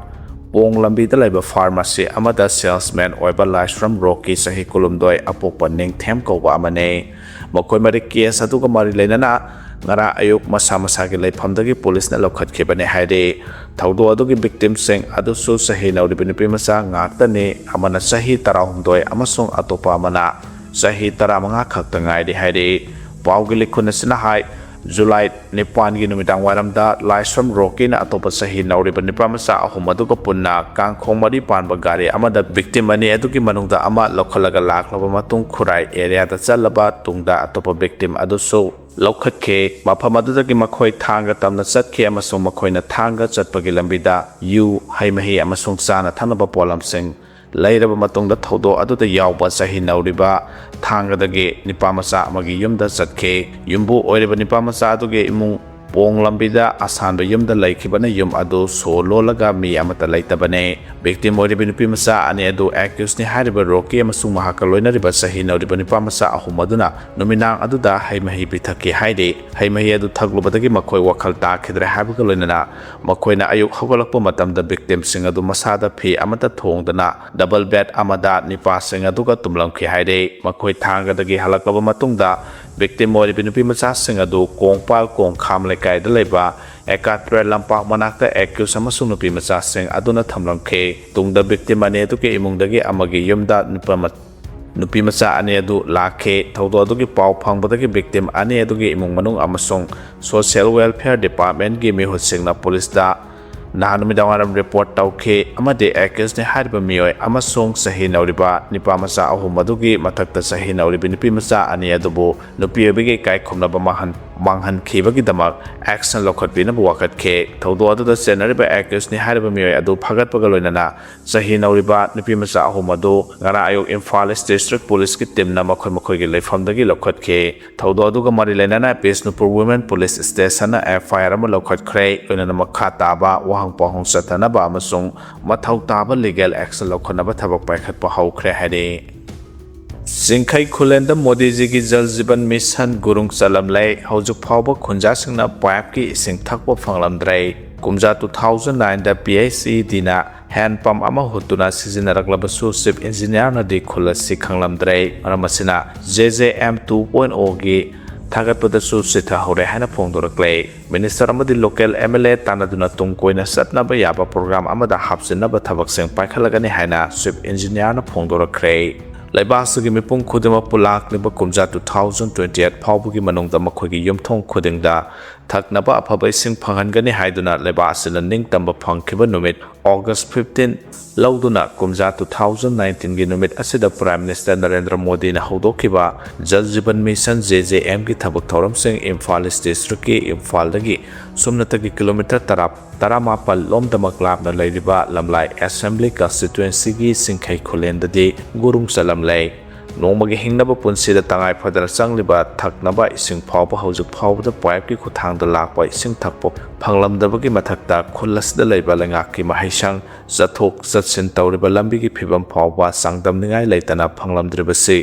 ꯄꯣꯡ ꯂꯝꯕꯤꯗ ꯂꯩꯕ ꯐꯥꯔꯃꯥꯁꯤ ꯑꯃꯗ ꯁꯦꯜꯁꯃꯦꯟ ꯑꯣꯏꯕ ꯂꯥꯏꯁ꯭ꯔꯝ ꯔꯣꯛꯀꯤ ꯆꯍꯤ ꯀꯨꯟꯍꯨꯝꯗꯣꯏ ꯑꯄꯣꯛꯄ ꯅꯤꯡꯊꯦꯝ ꯀꯧꯕ ꯑꯃꯅꯤ꯫ ꯃꯈꯣꯏ ꯃꯔꯤ ꯀꯦꯁ ꯑꯗꯨꯒ ꯃꯔꯤ ꯂꯩꯅꯅ ꯉꯔꯥꯡ ꯑꯌꯨꯛ ꯃꯁꯥ ꯃꯁꯥꯒꯤ ꯂꯩꯐꯝꯗꯒꯤ ꯄꯨꯂꯤꯁꯅ ꯂꯧꯈꯠꯈꯤꯕꯅꯤ ꯍꯥꯏꯔꯤ꯫ ꯊꯧꯗꯣꯛ ꯑꯗꯨꯒꯤ ꯚꯤꯛꯇꯤꯝꯁꯤꯡ ꯑꯗꯨꯁꯨ ꯆꯍꯤ ꯅꯧꯔꯤꯕ ꯅꯨꯄꯤ ꯃꯆꯥ ꯉꯥꯛꯇꯅꯤ, ꯑꯃꯅ ꯆꯍꯤ ꯇꯔꯥꯍꯨꯝꯗꯣꯏ ꯑꯃꯁꯨꯡ ꯑꯇꯣꯞꯄ ꯑꯃꯅ ꯆꯍꯤ ꯇꯔꯥꯃꯉꯥ ꯈꯛꯇ ꯉꯥꯏꯔꯤ ꯍꯥꯏꯔꯤ꯫ ꯄꯥꯎꯒꯤ ꯂꯤꯈꯨꯟ ꯑꯁꯤꯅ ꯍꯥꯏ, ꯖꯨꯂꯥꯏ ꯅꯤꯄꯥꯟꯒꯤ ꯅꯨꯃꯤꯗꯥꯡ ꯋꯥꯏꯔꯝꯗ ꯂꯥꯏꯁ꯭ꯔꯝ ꯔꯣꯛꯀꯤꯅ ꯑꯇꯣꯞꯄ ꯆꯍꯤ ꯅꯧꯔꯤꯕ ꯅꯨꯄꯥ ꯃꯆꯥ ꯑꯍꯨꯝ ꯑꯗꯨꯒ ꯄꯨꯟꯅ ꯀꯥꯡꯈꯣꯡ ꯃꯔꯤ ꯄꯥꯟꯕ ꯒꯥꯔꯤ ꯑꯃꯗ ꯚꯤꯛꯇꯤꯝ ꯑꯅꯤ ꯑꯗꯨꯒꯤ ꯃꯅꯨꯡꯗ ꯑꯃ ꯂꯧꯈꯠꯂꯒ ꯂꯥꯛꯂꯕ ꯃꯇꯨꯡ ꯈꯨꯔꯥꯏ ꯑꯦꯔꯤꯌꯥꯗ ꯆꯠꯂꯕ ꯇꯨꯡꯗ ꯑꯇꯣꯞꯄ ꯚꯤꯛꯇꯤꯝ ꯑꯗꯨꯁꯨ ꯂꯧꯈꯠꯈꯤ꯫ ꯃꯐꯝ ꯑꯗꯨꯗꯒꯤ ꯃꯈꯣꯏ ꯊꯥꯡꯒ ꯇꯝꯅ ꯆꯠꯈꯤ ꯑꯃꯁꯨꯡ ꯃꯈꯣꯏꯅ ꯊꯥꯡꯒ ꯆꯠꯄꯒꯤ ꯂꯝꯕꯤꯗ ꯌꯨ, ꯍꯩ ꯃꯍꯤ ꯑꯃꯁꯨꯡ ꯆꯥꯅ ꯊꯛꯅꯕ ꯄꯣꯠꯂꯝꯁꯤꯡ ꯂꯩꯔꯕ ꯃꯇꯨꯡꯗ ꯊꯧꯗꯣꯛ ꯑꯗꯨꯗ ꯌꯥꯎꯕ ꯆꯍꯤ ꯅꯧꯔꯤꯕ ꯊꯥꯡꯒꯗꯒꯤ ꯅꯤꯄꯥ ꯃꯆꯥ ꯑꯃꯒꯤ ꯌꯨꯝꯗ ꯆꯠꯈꯤ꯫ ꯌꯨꯝꯕꯨ ꯑꯣꯏꯔꯤꯕ ꯅꯤꯄꯥ ꯃꯆꯥ ꯑꯗꯨꯒꯤ ꯏꯃꯨꯡ ꯄꯣꯡ ꯂꯝꯕꯤꯗ ꯑꯁꯥꯟꯕ ꯌꯨꯝꯗ ꯂꯩꯈꯤꯕꯅ ꯌꯨꯝ ꯑꯗꯨ ꯁꯣ ꯂꯣꯜꯂꯒ ꯃꯤ ꯑꯃꯠꯇ ꯂꯩꯇꯕꯅꯤ꯫ Victim ꯑꯣꯏꯔꯤꯕ ꯅꯨꯄꯤ ꯃꯆꯥ ꯑꯅꯤ ꯑꯗꯨ accused ꯅꯤ ꯍꯥꯏꯔꯤꯕ ꯔꯣꯀꯤ ꯑꯃꯁꯨꯡ ꯃꯍꯥꯛꯀ ꯂꯣꯏꯅꯔꯤꯕ ꯆꯍꯤ ꯅꯧꯔꯤꯕ ꯅꯨꯄꯥ ꯃꯆꯥ ꯑꯍꯨꯝ ꯑꯗꯨꯅ ꯅꯨꯃꯤꯗꯥꯡ ꯑꯗꯨꯗ ꯍꯩ ꯃꯍꯤ ꯄꯤꯊꯛꯈꯤ ꯍꯥꯏꯔꯤ꯫ ꯍꯩ ꯃꯍꯤ ꯑꯗꯨ ꯊꯛꯂꯨꯕꯗꯒꯤ ꯃꯈꯣꯏ ꯋꯥꯈꯜ ꯇꯥꯈꯤꯗ꯭ꯔꯦ ꯍꯥꯏꯕꯒ ꯂꯣꯏꯅꯅ ꯃꯈꯣꯏꯅ ꯑꯌꯨꯛ ꯍꯧꯒꯠꯂꯛꯄ ꯃꯇꯝꯗ victim ꯁꯤꯡ ꯑꯗꯨ ꯃꯁꯥꯗ ꯐꯤ ꯑꯃꯠꯇ ꯊꯣꯡꯗꯅ double bed ꯑꯃꯗ ꯅꯤꯄꯥꯁꯤꯡ ꯑꯗꯨꯒ ꯇꯨꯝꯂꯝꯈꯤ ꯍꯥꯏꯔꯤ꯫ ꯃꯈꯣꯏ ꯊꯥꯡꯒꯗꯒꯤ ꯍꯜꯂꯛꯂꯕ ꯃꯇꯨꯡꯗ victim ꯑꯣꯏꯔꯤꯕ ꯅꯨꯄꯤ ꯃꯆꯥꯁꯤꯡ ꯑꯗꯨ ꯀꯣꯡꯄꯥꯜ ꯀꯣꯡꯈꯥꯝ ꯂꯩꯀꯥꯏꯗ ꯂꯩꯕ ꯑꯦꯀꯥꯇ꯭ꯔꯦ ꯂꯝꯄꯥꯛ ꯃꯅꯥꯛꯇ accused ꯑꯃꯁꯨꯡ ꯅꯨꯄꯤ ꯃꯆꯥꯁꯤꯡ ꯑꯗꯨꯅ ꯊꯝꯂꯝꯈꯤ꯫ ꯇꯨꯡꯗ victim ꯑꯅꯤ ꯑꯗꯨꯒꯤ ꯏꯃꯨꯡꯗꯒꯤ ꯑꯃꯒꯤ ꯌꯨꯝꯗ ꯅꯨꯄꯥ ꯃ-, ꯅꯨꯄꯤ ꯃꯆꯥ ꯑꯅꯤ ꯑꯗꯨ ꯂꯥꯛꯈꯤ꯫ ꯊꯧꯗꯣꯛ ꯑꯗꯨꯒꯤ ꯄꯥꯎ ꯐꯪꯕꯗꯒꯤ victim ꯑꯅꯤ ꯑꯗꯨꯒꯤ ꯏꯃꯨꯡ ꯃꯅꯨꯡ ꯑꯃꯁꯨꯡ Social Welfare Department ꯀꯤ ꯃꯤꯍꯨꯠꯁꯤꯡꯅ ꯄꯨꯂꯤꯁꯇ ꯅꯍꯥꯟ ꯅꯨꯃꯤꯗꯥꯡ ꯋꯥꯏꯔꯝ report ꯇꯧꯈꯤ ꯑꯃꯗꯤ accused ꯅꯤ ꯍꯥꯏꯔꯤꯕ ꯃꯤꯑꯣꯏ ꯑꯃꯁꯨꯡ ꯆꯍꯤ ꯅꯧꯔꯤꯕ ꯅꯤꯄꯥ ꯃꯆꯥ ꯑꯍꯨꯝ ꯑꯗꯨꯒꯤ ꯃꯊꯛꯇ ꯆꯍꯤ ꯅꯧꯔꯤꯕ ꯅꯨꯄꯤ ꯃꯆꯥ ꯑꯅꯤ ꯑꯗꯨꯕꯨ ꯅꯨꯄꯤ ꯑꯣꯏꯕꯒꯤ ꯏꯀꯥꯏ ꯈꯨꯝꯅꯕ ꯃꯥꯡꯍꯟ-, ꯃꯥꯡꯍꯟꯈꯤꯕꯒꯤꯗꯃꯛ action ꯂꯧꯈꯠꯄꯤꯅꯕ ꯋꯥꯀꯠꯈꯤ꯫ ꯊꯧꯗꯣꯛ ꯑꯗꯨꯗ ꯆꯦꯟꯅꯔꯤꯕ accused ꯅꯤ ꯍꯥꯏꯔꯤꯕ ꯃꯤꯑꯣꯏ ꯑꯗꯨ ꯐꯥꯒꯠꯄꯒ ꯂꯣꯏꯅꯅ ꯆꯍꯤ ꯅꯧꯔꯤꯕ ꯅꯨꯄꯤ ꯃꯆꯥ ꯑꯍꯨꯝ ꯑꯗꯨ ꯉꯔꯥꯡ ꯑꯌꯨꯛ Imphal East District Police ꯀꯤ team ꯅ ꯃꯈꯣꯏ ꯃꯈꯣꯏꯒꯤ ꯂꯩꯐꯝꯗꯒꯤ ꯂꯧꯈꯠꯈꯤ꯫ ꯊꯧꯗꯣꯛ ꯑꯗꯨꯒ ꯃꯔꯤ ꯂꯩꯅꯅ ꯕꯤꯁꯅꯨꯄꯨꯔ Women Police Station ꯅ F I R ꯑꯃ ꯂꯧꯈꯠꯈ꯭ꯔꯦ꯫ ꯂꯣꯏꯅꯅ ꯃꯈꯥ ꯇꯥꯕ ꯋꯥꯍꯪ ꯄꯥꯎꯍꯪ ꯆꯠꯊꯅꯕ ꯑꯃꯁꯨꯡ ꯃꯊꯧ ꯇꯥꯕ legal action ꯂꯧꯈꯠꯅꯕ ꯊꯕꯛ ꯄꯥꯏꯈꯠꯄ ꯍꯧꯈ꯭ꯔꯦ ꯍꯥꯏꯔꯤ꯫ ꯆꯤꯡꯈꯩ ꯈꯨꯂꯦꯟꯗ ꯃꯣꯗꯤꯖꯤꯒꯤ ꯖꯜ ꯖꯤꯕꯟ ꯃꯤꯁꯟ ꯒꯨꯔꯨꯡ ꯆꯠꯂꯝꯂꯦ꯫ ꯍꯧꯖꯤꯛ ꯐꯥꯎꯕ ꯈꯨꯟꯖꯥꯁꯤꯡꯅ pipe ꯀꯤ ꯏꯁꯤꯡ ꯊꯛꯄ ꯐꯪꯂꯝꯗ꯭ꯔꯦ꯫ ꯀꯨꯝꯖꯥ two thousand nine ꯗ P H E D ꯅ hand pump ꯑꯃ ꯍꯨꯠꯇꯨꯅ ꯁꯤꯖꯤꯟꯅꯔꯛꯂꯕꯁꯨ Chief Engineer ꯅꯗꯤ ꯈꯨꯜ ꯑꯁꯤ ꯈꯪꯂꯝꯗ꯭ꯔꯦ꯫ ꯃꯔꯝ ꯑꯁꯤꯅ J J M two point O ꯒꯤ ꯊꯥꯒꯠꯄꯗꯁꯨ ꯆꯤꯊꯍꯧꯔꯦ ꯍꯥꯏꯅ ꯐꯣꯡꯗꯣꯔꯛꯂꯦ꯫ Minister ꯑꯃꯗꯤ local M L A ꯇꯥꯟꯅꯗꯨꯅ ꯇꯨꯡ ꯀꯣꯏꯅ ꯆꯠꯅꯕ ꯌꯥꯕ program ꯑꯃꯗ ꯍꯥꯞꯆꯤꯟꯅꯕ ꯊꯕꯛꯁꯤꯡ ꯄꯥꯏꯈꯠꯂꯒꯅꯤ ꯍꯥꯏꯅ Chief Engineer ꯅ ꯐꯣꯡꯗꯣꯔꯛꯈ꯭ꯔꯦ꯫ ꯂꯩꯕꯥꯛ ꯑꯁꯤꯒꯤ ꯃꯤꯄꯨꯝ ꯈꯨꯗꯤꯡꯃꯛꯄꯨ ꯂꯥꯛꯂꯤꯕ ꯀꯨꯝꯖꯥ two thousand twenty eight ꯐꯥꯎꯕꯒꯤ ꯃꯅꯨꯡꯗ ꯃꯈꯣꯏꯒꯤ ꯌꯨꯝꯊꯣꯡ ꯈꯨꯗꯤꯡꯗ ꯊꯛꯅꯕ ꯑꯐꯕ ꯏꯁꯤꯡ ꯐꯪꯍꯟꯒꯅꯤ ꯍꯥꯏꯗꯨꯅ ꯂꯩꯕꯥꯛ ꯑꯁꯤꯅ ꯅꯤꯡꯇꯝꯕ ꯐꯪꯈꯤꯕ ꯅꯨꯃꯤꯠ August fifteen ꯂꯧꯗꯨꯅ ꯀꯨꯝꯖꯥ two thousand nineteen ꯒꯤ ꯅꯨꯃꯤꯠ ꯑꯁꯤꯗ Prime Minister ꯅꯔꯦꯟꯗ꯭ꯔ ꯃꯣꯗꯤꯅ ꯍꯧꯗꯣꯛꯈꯤꯕ ꯖꯜ ꯖꯤꯕꯟ ꯃꯤꯁꯟ, J J M ꯒꯤ ꯊꯕꯛ ꯊꯧꯔꯝꯁꯤꯡ ꯏꯝꯐꯥꯜ East District ꯀꯤ ꯏꯝꯐꯥꯜꯗꯒꯤ ꯁꯨꯞꯅꯇꯒꯤ kilometre ꯇꯔꯥ, ꯇꯔꯥꯃꯥꯄꯜ ꯂꯣꯝꯗꯃꯛ ꯂꯥꯞꯅ ꯂꯩꯔꯤꯕ ꯂꯝꯂꯥꯏ Assembly Constituency ꯒꯤ ꯆꯤꯡꯈꯩ ꯈꯨꯂꯦꯟꯗꯗꯤ ꯒꯨꯔꯨꯡ ꯆꯠꯂꯝꯂꯦ꯫ ꯅꯣꯡꯃꯒꯤ ꯍꯤꯡꯅꯕ ꯄꯨꯟꯁꯤꯗ ꯇꯉꯥꯏ ꯐꯗꯅ ꯆꯪꯂꯤꯕ ꯊꯛꯅꯕ ꯏꯁꯤꯡ ꯐꯥꯎꯕ ꯍꯧꯖꯤꯛ ꯐꯥꯎꯕꯗ ꯄꯥꯏꯞꯀꯤ ꯈꯨꯠꯊꯥꯡꯗ ꯂꯥꯛꯄ ꯏꯁꯤꯡ ꯊꯛꯄ ꯐꯪꯂꯝꯗꯕꯒꯤ ꯃꯊꯛꯇ, ꯈꯨꯜ ꯑꯁꯤꯗ ꯂꯩꯕ ꯂꯩꯉꯥꯛꯀꯤ ꯃꯍꯩꯁꯪ, ꯆꯠꯊꯣꯛ ꯆꯠꯁꯤꯟ ꯇꯧꯔꯤꯕ ꯂꯝꯕꯤꯒꯤ ꯐꯤꯕꯝ ꯐꯥꯎꯕ ꯆꯥꯡꯗꯝꯅꯤꯡꯉꯥꯏ ꯂꯩꯇꯅ ꯐꯪꯂꯝꯗ꯭ꯔꯤꯕꯁꯤ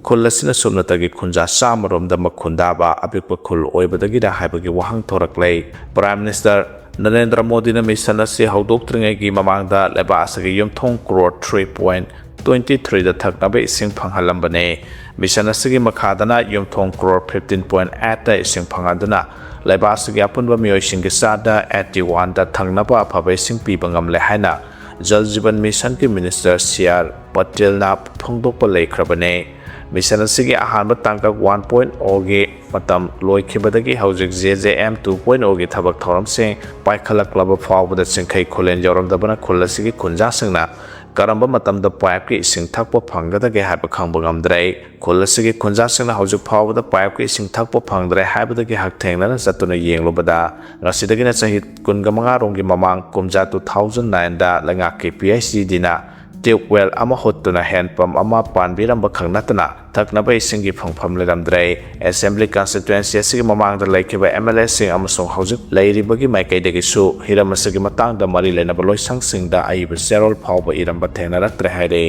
ꯈꯨꯜ ꯑꯁꯤꯅ ꯁꯨꯞꯅꯇꯒꯤ ꯈꯨꯟꯖꯥ ꯆꯥꯝꯃꯔꯣꯝꯗ ꯃꯈꯨꯟꯗꯥꯕ ꯑꯄꯤꯛꯄ ꯈꯨꯜ ꯑꯣꯏꯕꯗꯒꯤꯔ ꯍꯥꯏꯕꯒꯤ ꯋꯥꯍꯪ ꯊꯣꯔꯛꯂꯦ꯫ Prime Minister ꯅꯔꯦꯟꯗ꯭ꯔ ꯃꯣꯗꯤꯅ mission ꯑꯁꯤ ꯍꯧꯗꯣꯛꯇ꯭ꯔꯤꯉꯩꯒꯤ ꯃꯃꯥꯡꯗ ꯂꯩꯕꯥꯛ ꯑꯁꯤꯒꯤ ꯌꯨꯝꯊꯣꯡ crore three point twenty three ꯗ ꯊꯛꯅꯕ ꯏꯁꯤꯡ ꯐꯪꯍꯜꯂꯝꯕꯅꯤ꯫ Mission ꯑꯁꯤꯒꯤ ꯃꯈꯥꯗꯅ ꯌꯨꯝꯊꯣꯡ crore fifteen point eight ꯗ ꯏꯁꯤꯡ ꯐꯪꯍꯟꯗꯨꯅ ꯂꯩꯕꯥꯛ ꯑꯁꯤꯒꯤ ꯑꯄꯨꯟꯕ ꯃꯤꯑꯣꯏꯁꯤꯡꯒꯤ ꯆꯥꯗ eighty one ꯗ ꯊꯛꯅꯕ ꯑꯐꯕ ꯏꯁꯤꯡ ꯄꯤꯕ ꯉꯝꯂꯦ ꯍꯥꯏꯅ Jal Jeevan Mission ꯀꯤ Minister C R Patel ꯅ ꯐꯣꯡꯗꯣꯛꯄ ꯂꯩꯈ꯭ꯔꯕꯅꯤ꯫ Mission ꯑꯁꯤꯒꯤ ꯑꯍꯥꯟꯕ ꯇꯥꯡꯀꯛ one point O ꯒꯤ ꯃꯇꯝ ꯂꯣꯏꯈꯤꯕꯗꯒꯤ ꯍꯧꯖꯤꯛ J J M two point O ꯒꯤ ꯊꯕꯛ ꯊꯧꯔꯝꯁꯤꯡ ꯄꯥꯏꯈꯠꯂꯛꯂꯕ ꯐꯥꯎꯕꯗ ꯆꯤꯡꯈꯩ ꯈꯨꯂꯦꯟ ꯌꯧꯔꯝꯗꯕꯅ ꯈꯨꯜ ꯑꯁꯤꯒꯤ ꯈꯨꯟꯖꯥꯁꯤꯡꯅ ꯀꯔꯝꯕ ꯃꯇꯝꯗ ꯄꯥꯏꯞꯀꯤ ꯏꯁꯤꯡ ꯊꯛꯄ ꯐꯪꯒꯗꯒꯦ ꯍꯥꯏꯕ ꯈꯪꯕ ꯉꯝꯗ꯭ꯔꯦ꯫ ꯈꯨꯜ ꯑꯁꯤꯒꯤ ꯈꯨꯟꯖꯥꯁꯤꯡꯅ ꯍꯧꯖꯤꯛ ꯐꯥꯎꯕꯗ ꯄꯥꯏꯞꯀꯤ ꯏꯁꯤꯡ ꯊꯛꯄ ꯐꯪꯗ꯭ꯔꯦ ꯍꯥꯏꯕꯗꯒꯤ ꯍꯛꯊꯦꯡꯅꯅ ꯆꯠꯇꯨꯅ ꯌꯦꯡꯂꯨꯕꯗ, ꯉꯁꯤꯗꯒꯤꯅ ꯆꯍꯤ ꯀꯨꯟꯒ ꯃꯉꯥ ꯔꯣꯝꯒꯤ ꯃꯃꯥꯡ, ꯀꯨꯝꯖꯥ two thousand nine ꯗ ꯂꯩꯉꯥꯛꯀꯤ P I C D ꯅ tube well ꯑꯃ ꯍꯨꯠꯇꯨꯅ hand pump ꯑꯃ ꯄꯥꯟꯕꯤꯔꯝꯕ ꯈꯛ ꯅꯠꯇꯅ ꯊꯛꯅꯕ ꯏꯁꯤꯡꯒꯤ ꯐꯪꯐꯝ ꯂꯩꯔꯝꯗ꯭ꯔꯦ꯫ Assembly constituency ꯑꯁꯤꯒꯤ ꯃꯃꯥꯡꯗ ꯂꯩꯈꯤꯕ M L A ꯁꯤꯡ ꯑꯃꯁꯨꯡ ꯍꯧꯖꯤꯛ ꯂꯩꯔꯤꯕꯒꯤ ꯃꯥꯏꯀꯩꯗꯒꯤꯁꯨ ꯍꯤꯔꯝ ꯑꯁꯤꯒꯤ ꯃꯇꯥꯡꯗ ꯃꯔꯤ ꯂꯩꯅꯕ ꯂꯣꯏꯁꯪꯁꯤꯡꯗ ꯑꯏꯕ ꯆꯦꯔꯣꯜ ꯐꯥꯎꯕ ꯏꯔꯝꯕ ꯊꯦꯡꯅꯔꯛꯇ꯭ꯔꯦ ꯍꯥꯏꯔꯤ꯫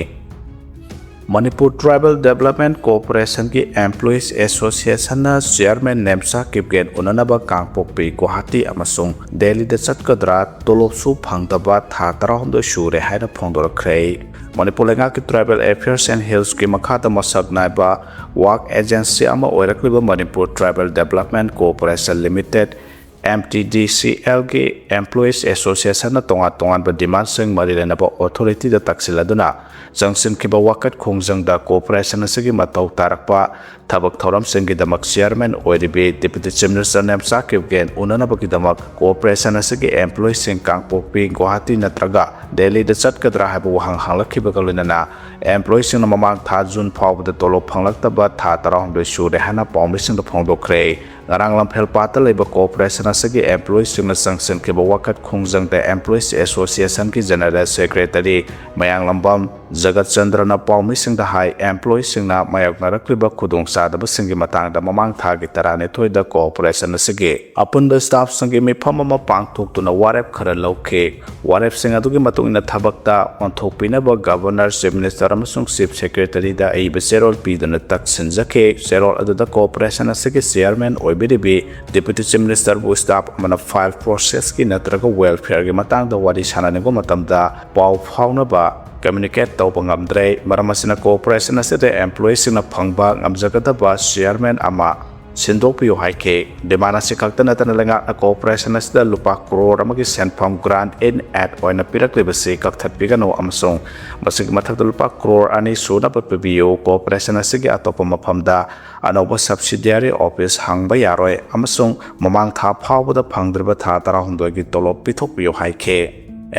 Manipur Tribal Development Corporation ꯒꯤ Employees Association ꯅ Chairman ꯅꯦꯝꯆꯥ ꯀꯤꯞꯒꯦꯟ ꯎꯅꯅꯕ ꯀꯥꯡꯄꯣꯛꯄꯤ, ꯒꯨꯋꯥꯍꯥꯇꯤ ꯑꯃꯁꯨꯡ ꯗꯦꯜꯂꯤꯗ ꯆꯠꯀꯗ꯭ꯔꯥ? ꯇꯣꯂꯣꯞꯁꯨ ꯐꯪꯗꯕ ꯊꯥ ꯇꯔꯥꯍꯨꯝꯗꯣꯏ ꯁꯨꯔꯦ ꯍꯥꯏꯅ ꯐꯣꯡꯗꯣꯔꯛꯈ꯭ꯔꯦ꯫ ꯃꯅꯤꯄꯨꯔ ꯂꯩꯉꯥꯛꯀꯤ Tribal Affairs and Hills ꯀꯤ ꯃꯈꯥꯗ ꯃꯁꯛ ꯅꯥꯏꯕ ꯋꯥꯔꯛ ꯑꯦꯖꯦꯟꯁꯤ ꯑꯃ ꯑꯣꯏꯔꯛꯂꯤꯕ Manipur Tribal Development Corporation Limited, M T D C L ꯒꯤ Employees Association ꯅ ꯇꯣꯉꯥꯟ ꯇꯣꯉꯥꯟꯕ demand ꯁꯤꯡ ꯃꯔꯤ ꯂꯩꯅꯕ authority ꯗ ꯇꯛꯁꯤꯜꯂꯗꯨꯅ ꯆꯪꯁꯤꯟꯈꯤꯕ ꯋꯥꯀꯠ ꯈꯣꯡꯖꯪꯗ corporation ꯑꯁꯤꯒꯤ ꯃꯊꯧ ꯇꯥꯔꯛꯄ ꯊꯕꯛ ꯊꯧꯔꯝꯁꯤꯡꯒꯤꯗꯃꯛ Chairman ꯑꯣꯏꯔꯤꯕꯤ Deputy Chief Minister Nemcha Kipgen ꯎꯅꯅꯕꯒꯤꯗꯃꯛ corporation ꯑꯁꯤꯒꯤ employee ꯁꯤꯡ ꯀꯥꯡꯄꯣꯛꯄꯤ, ꯒꯨꯋꯥꯍꯥꯇꯤ ꯅꯠꯇ꯭ꯔꯒ ꯗꯦꯜꯂꯤꯗ ꯆꯠꯀꯗ꯭ꯔꯥ ꯍꯥꯏꯕ ꯋꯥꯍꯪ ꯍꯪꯂꯛꯈꯤꯕꯒ ꯂꯣꯏꯅꯅ employee ꯁꯤꯡꯅ ꯃꯃꯥꯡ ꯊꯥ ꯖꯨꯟ ꯐꯥꯎꯕꯗ ꯇꯣꯂꯣꯞ ꯐꯪꯂꯛꯇꯕ ꯊꯥ ꯇꯔꯥꯍꯨꯝꯗꯣꯏ ꯁꯨꯔꯦ ꯍꯥꯏꯅ ꯄꯥꯎꯃꯤꯁꯤꯡꯗ ꯐꯣꯡꯗꯣꯛꯈ꯭ꯔꯦ꯫ ꯉꯔꯥꯡ ꯂꯝꯐꯦꯜꯄꯥꯠꯇ ꯂꯩꯕ corporation ꯑꯁꯤꯒꯤ employeeꯁꯤꯡꯅ ꯆꯪꯁꯤꯟꯈꯤꯕ ꯋꯥꯀꯠ ꯈꯣꯡꯖꯪꯗ Employees Associationꯒꯤ General Secretary ꯃꯌꯥꯡꯂꯝꯕꯝ ꯖꯒꯠꯆꯟꯗ꯭ꯔꯅ ꯄꯥꯎꯃꯤꯁꯤꯡꯗ ꯍꯥꯏ, employeeꯁꯤꯡꯅ ꯃꯥꯌꯣꯛꯅꯔꯛꯂꯤꯕ ꯈꯨꯗꯣꯡꯆꯥꯗꯕꯁꯤꯡꯒꯤ ꯃꯇꯥꯡꯗ ꯃꯃꯥꯡ ꯊꯥꯒꯤ ꯇꯔꯥꯅꯤꯊꯣꯏꯗ corporation ꯑꯁꯤꯒꯤ ꯑꯄꯨꯟꯕ staffꯁꯤꯡꯒꯤ ꯃꯤꯐꯝ ꯑꯃ ꯄꯥꯡꯊꯣꯛꯇꯨꯅ ꯋꯥꯔꯦꯞ ꯈꯔ ꯂꯧꯈꯤ꯫ ꯋꯥꯔꯦꯞꯁꯤꯡ ꯑꯗꯨꯒꯤ ꯃꯇꯨꯡ ꯏꯟꯅ ꯊꯕꯛꯇ ꯑꯣꯟꯊꯣꯛꯄꯤꯅꯕ Governor, Chief Minister ꯑꯃꯁꯨꯡ Chief Secretaryꯗ ꯑꯏꯕ ꯆꯦꯔꯣꯜ ꯄꯤꯗꯨꯅ ꯇꯛꯁꯤꯟꯖꯈꯤ꯫ ꯆꯦꯔꯣꯜ ꯑꯗꯨꯗ corporation ꯑꯁꯤꯒꯤ chairman ꯑꯣꯏꯕꯤꯔꯤꯕꯤ Deputy Chief Ministerꯕꯨ staff ꯑꯃꯅ file processꯀꯤ ꯅꯠꯇ꯭ꯔꯒ welfareꯒꯤ ꯃꯇꯥꯡꯗ ꯋꯥꯔꯤ ꯁꯥꯟꯅꯅꯤꯡꯕ ꯃꯇꯝꯗ ꯄꯥꯎ ꯐꯥꯎꯅꯕ communicate ꯇꯧꯕ ꯉꯝꯗ꯭ꯔꯦ꯫ ꯃꯔꯝ ꯑꯁꯤꯅ corporation ꯑꯁꯤꯗ employeeꯁꯤꯡꯅ ꯐꯪꯕ ꯉꯝꯖꯒꯗꯕ chairman ꯑꯃ ꯁꯤꯟꯗꯣꯛꯄꯤꯌꯨ ꯍꯥꯏꯈꯤ꯫ Demand ꯑꯁꯤ ꯈꯛꯇ ꯅꯠꯇꯅ ꯂꯩꯉꯥꯛꯅ corporation ꯑꯁꯤꯗ ꯂꯨꯄꯥ ꯀ꯭ꯔꯣꯔ ꯑꯃꯒꯤ ꯁꯦꯟꯐꯝ grant in aid ꯑꯣꯏꯅ ꯄꯤꯔꯛꯂꯤꯕꯁꯤ ꯀꯛꯊꯠꯄꯤꯒꯅꯨ ꯑꯃꯁꯨꯡ ꯃꯁꯤꯒꯤ ꯃꯊꯛꯇ ꯂꯨꯄꯥ ꯀ꯭ꯔꯣꯔ ꯑꯅꯤ ꯁꯨꯅꯕ ꯄꯤꯕꯤꯌꯨ꯫ Corporation ꯑꯁꯤꯒꯤ ꯑꯇꯣꯞꯄ ꯃꯐꯝꯗ ꯑꯅꯧꯕ subsidiary office ꯍꯥꯡꯕ ꯌꯥꯔꯣꯏ ꯑꯃꯁꯨꯡ ꯃꯃꯥꯡ ꯊꯥ ꯐꯥꯎꯕꯗ ꯐꯪꯗ꯭ꯔꯤꯕ ꯊꯥ ꯇꯔꯥꯍꯨꯝꯗꯣꯏꯒꯤ ꯇꯣꯂꯣꯞ ꯄꯤꯊꯣꯛꯄꯤꯌꯨ ꯍꯥꯏꯈꯤ꯫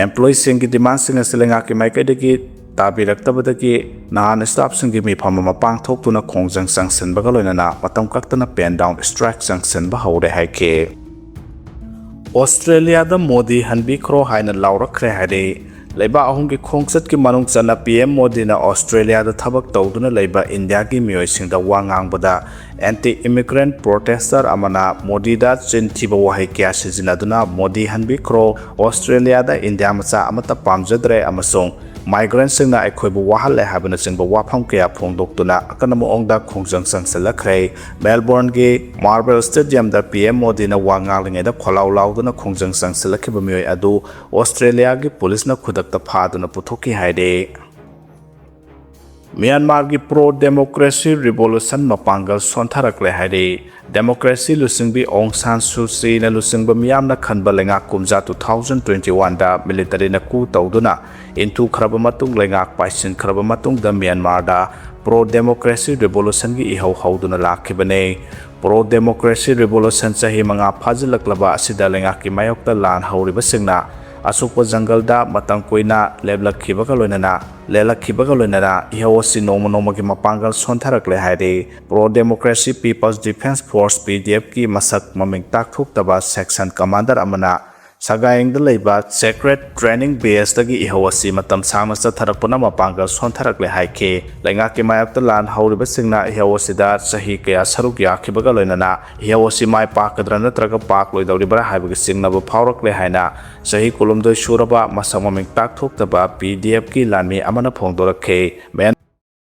Employeeꯁꯤꯡꯒꯤ demandꯁꯤꯡ ꯑꯁꯤ ꯂꯩꯉꯥꯛꯀꯤ ꯃꯥꯏꯀꯩꯗꯒꯤ ꯇꯥꯕꯤꯔꯛꯇꯕꯗꯒꯤ ꯅꯍꯥꯟ staffꯁꯤꯡꯒꯤ ꯃꯤꯐꯝ ꯑꯃ ꯄꯥꯡꯊꯣꯛꯇꯨꯅ ꯈꯣꯡꯖꯪ ꯆꯪꯁꯤꯟꯕꯒ ꯂꯣꯏꯅꯅ ꯃꯇꯝ ꯀꯛꯇꯅ pen down strike ꯆꯪꯁꯤꯟꯕ ꯍꯧꯔꯦ ꯍꯥꯏꯈꯤ꯫ ꯑꯣꯁꯇ꯭ꯔꯦꯂꯤꯌꯥꯗ ꯃꯣꯗꯤ ꯍꯟꯕꯤꯈ꯭ꯔꯣ ꯍꯥꯏꯅ ꯂꯥꯎꯔꯛꯈ꯭ꯔꯦ ꯍꯥꯏꯔꯤ꯫ ꯂꯩꯕꯥꯛ ꯑꯍꯨꯝꯒꯤ ꯈꯣꯡꯆꯠꯀꯤ ꯃꯅꯨꯡ ꯆꯟꯅ PM ꯃꯣꯗꯤꯅ ꯑꯣꯁꯇ꯭ꯔꯦꯂꯤꯌꯥꯗ ꯊꯕꯛ ꯇꯧꯗꯨꯅ ꯂꯩꯕ ꯏꯟꯗꯤꯌꯥꯒꯤ ꯃꯤꯑꯣꯏꯁꯤꯡꯗ ꯋꯥ ꯉꯥꯡꯕꯗ anti immigrant protester ꯑꯃꯅ ꯃꯣꯗꯤꯗ ꯆꯤꯟ ꯊꯤꯕ ꯋꯥꯍꯩ ꯀꯌꯥ ꯁꯤꯖꯤꯟꯅꯗꯨꯅ "ꯃꯣꯗꯤ ꯍꯟꯕꯤꯈ꯭ꯔꯣ, ꯑꯣꯁꯇ꯭ꯔꯦꯂꯤꯌꯥꯗ ꯏꯟꯗꯤꯌꯥ ꯃꯆꯥ ꯑꯃꯠꯇ ꯄꯥꯝꯖꯗ꯭ꯔꯦ" ꯑꯃꯁꯨꯡ "migrantꯁꯤꯡꯅ ꯑꯩꯈꯣꯏꯕꯨ ꯋꯥꯍꯜꯂꯦ" ꯍꯥꯏꯕꯅꯆꯤꯡꯕ ꯋꯥꯐꯝ ꯀꯌꯥ ꯐꯣꯡꯗꯣꯛꯇꯨꯅ ꯑꯀꯟꯕ ꯃꯑꯣꯡꯗ ꯈꯣꯡꯖꯪ ꯆꯪꯁꯤꯜꯂꯛꯈ꯭ꯔꯦ꯫ ꯃꯦꯜꯕꯣꯔꯟꯒꯤ Marvel Stadiumꯗ PM ꯃꯣꯗꯤꯅ ꯋꯥ ꯉꯥꯡꯂꯤꯉꯩꯗ ꯈꯣꯜꯂꯥꯎ ꯂꯥꯎꯗꯨꯅ ꯈꯣꯡꯖꯪ ꯆꯪꯁꯤꯜꯂꯛꯈꯤꯕ ꯃꯤꯑꯣꯏ ꯑꯗꯨ ꯑꯣꯁꯇ꯭ꯔꯦꯂꯤꯌꯥꯒꯤ ꯄꯨꯂꯤꯁꯅ ꯈꯨꯗꯛꯇ ꯐꯥꯗꯨꯅ ꯄꯨꯊꯣꯛꯈꯤ ꯍꯥꯏꯔꯤ꯫ ꯃ꯭ꯌꯥꯟꯃꯥꯔꯒꯤ pro democracy revolution ꯃꯄꯥꯡꯒꯜ ꯁꯣꯟꯊꯔꯛꯂꯦ ꯍꯥꯏꯔꯤ꯫ Democracy ꯂꯨꯆꯤꯡꯕꯤ ꯑꯣꯡ ꯁꯥꯟ ꯁꯨ ꯆꯤꯅ ꯂꯨꯆꯤꯡꯕ ꯃꯤꯌꯥꯝꯅ ꯈꯟꯕ ꯂꯩꯉꯥꯛ ꯀꯨꯝꯖꯥ two thousand twenty oneꯗ militaryꯅ coup ꯇꯧꯗꯨꯅ ꯏꯟꯊꯨꯈ꯭ꯔꯕ ꯃꯇꯨꯡ, ꯂꯩꯉꯥꯛ ꯄꯥꯏꯁꯤꯟꯈ꯭ꯔꯕ ꯃꯇꯨꯡꯗ ꯃ꯭ꯌꯥꯟꯃꯥꯔꯗ pro democracy revolutionꯒꯤ ꯏꯍꯧ ꯍꯧꯗꯨꯅ ꯂꯥꯛꯈꯤꯕꯅꯤ꯫ Pro democracy revolution ꯆꯍꯤ ꯃꯉꯥ ꯐꯥꯖꯤꯜꯂꯛꯂꯕ ꯑꯁꯤꯗ ꯂꯩꯉꯥꯛꯀꯤ ꯃꯥꯌꯣꯛꯇ ꯂꯥꯟ ꯍꯧꯔꯤꯕꯁꯤꯡꯅ ꯑꯁꯨꯛꯄ ꯖꯪꯒꯜꯗ ꯃꯇꯝ ꯀꯨꯏꯅ ꯂꯦꯞꯂꯛꯈꯤꯕꯒ ꯂꯣꯏꯅꯅ, ꯂꯦꯞꯂꯛꯈꯤꯕꯒ ꯂꯣꯏꯅꯅ ꯏꯍꯧ ꯑꯁꯤ ꯅꯣꯡꯃ ꯅꯣꯡꯃꯒꯤ ꯃꯄꯥꯡꯒꯜ ꯁꯣꯟꯊꯔꯛꯂꯦ ꯍꯥꯏꯔꯤ꯫ Pro Democracy People's Defence Force, P D F ꯀꯤ ꯃꯁꯛ ꯃꯃꯤꯡ ꯇꯥꯛꯊꯣꯛꯇꯕ section commander ꯑꯃꯅ ꯁꯒꯥꯌꯦꯡꯗ ꯂꯩꯕ Sacred Training Base ꯇꯒꯤ ꯏꯍꯧ ꯑꯁꯤ ꯃꯇꯝ ꯁꯥꯡꯅ ꯆꯠꯊꯔꯛꯄꯅ ꯃꯄꯥꯡꯒꯜ ꯁꯣꯟꯊꯔꯛꯂꯦ ꯍꯥꯏꯈꯤ꯫ ꯂꯩꯉꯥꯛꯀꯤ ꯃꯥꯌꯣꯛꯇ ꯂꯥꯟ ꯍꯧꯔꯤꯕꯁꯤꯡꯅ ꯏꯍꯧ ꯑꯁꯤꯗ ꯆꯍꯤ ꯀꯌꯥ ꯁꯔꯨꯛ ꯌꯥꯈꯤꯕꯒ ꯂꯣꯏꯅꯅ ꯏꯍꯧ ꯑꯁꯤ ꯃꯥꯏ ꯄꯥꯛꯀꯗ꯭ꯔꯥ ꯅꯠꯇ꯭ꯔꯒ ꯄꯥꯛꯂꯣꯏꯗꯧꯔꯤꯕ꯭ꯔꯥ ꯍꯥꯏꯕꯒꯤ ꯆꯤꯡꯅꯕ ꯐꯥꯎꯔꯛꯂꯦ ꯍꯥꯏꯅ ꯆꯍꯤ ꯀꯨꯟꯍꯨꯝꯗꯣꯏ ꯁꯨꯔꯕ ꯃꯁꯛ ꯃꯃꯤꯡ ꯇꯥꯛꯊꯣꯛꯇꯕ P D F ꯀꯤ ꯂꯥꯟꯃꯤ ꯑꯃꯅ ꯐꯣꯡꯗꯣꯔꯛꯈꯤ꯫ ꯃꯦꯟ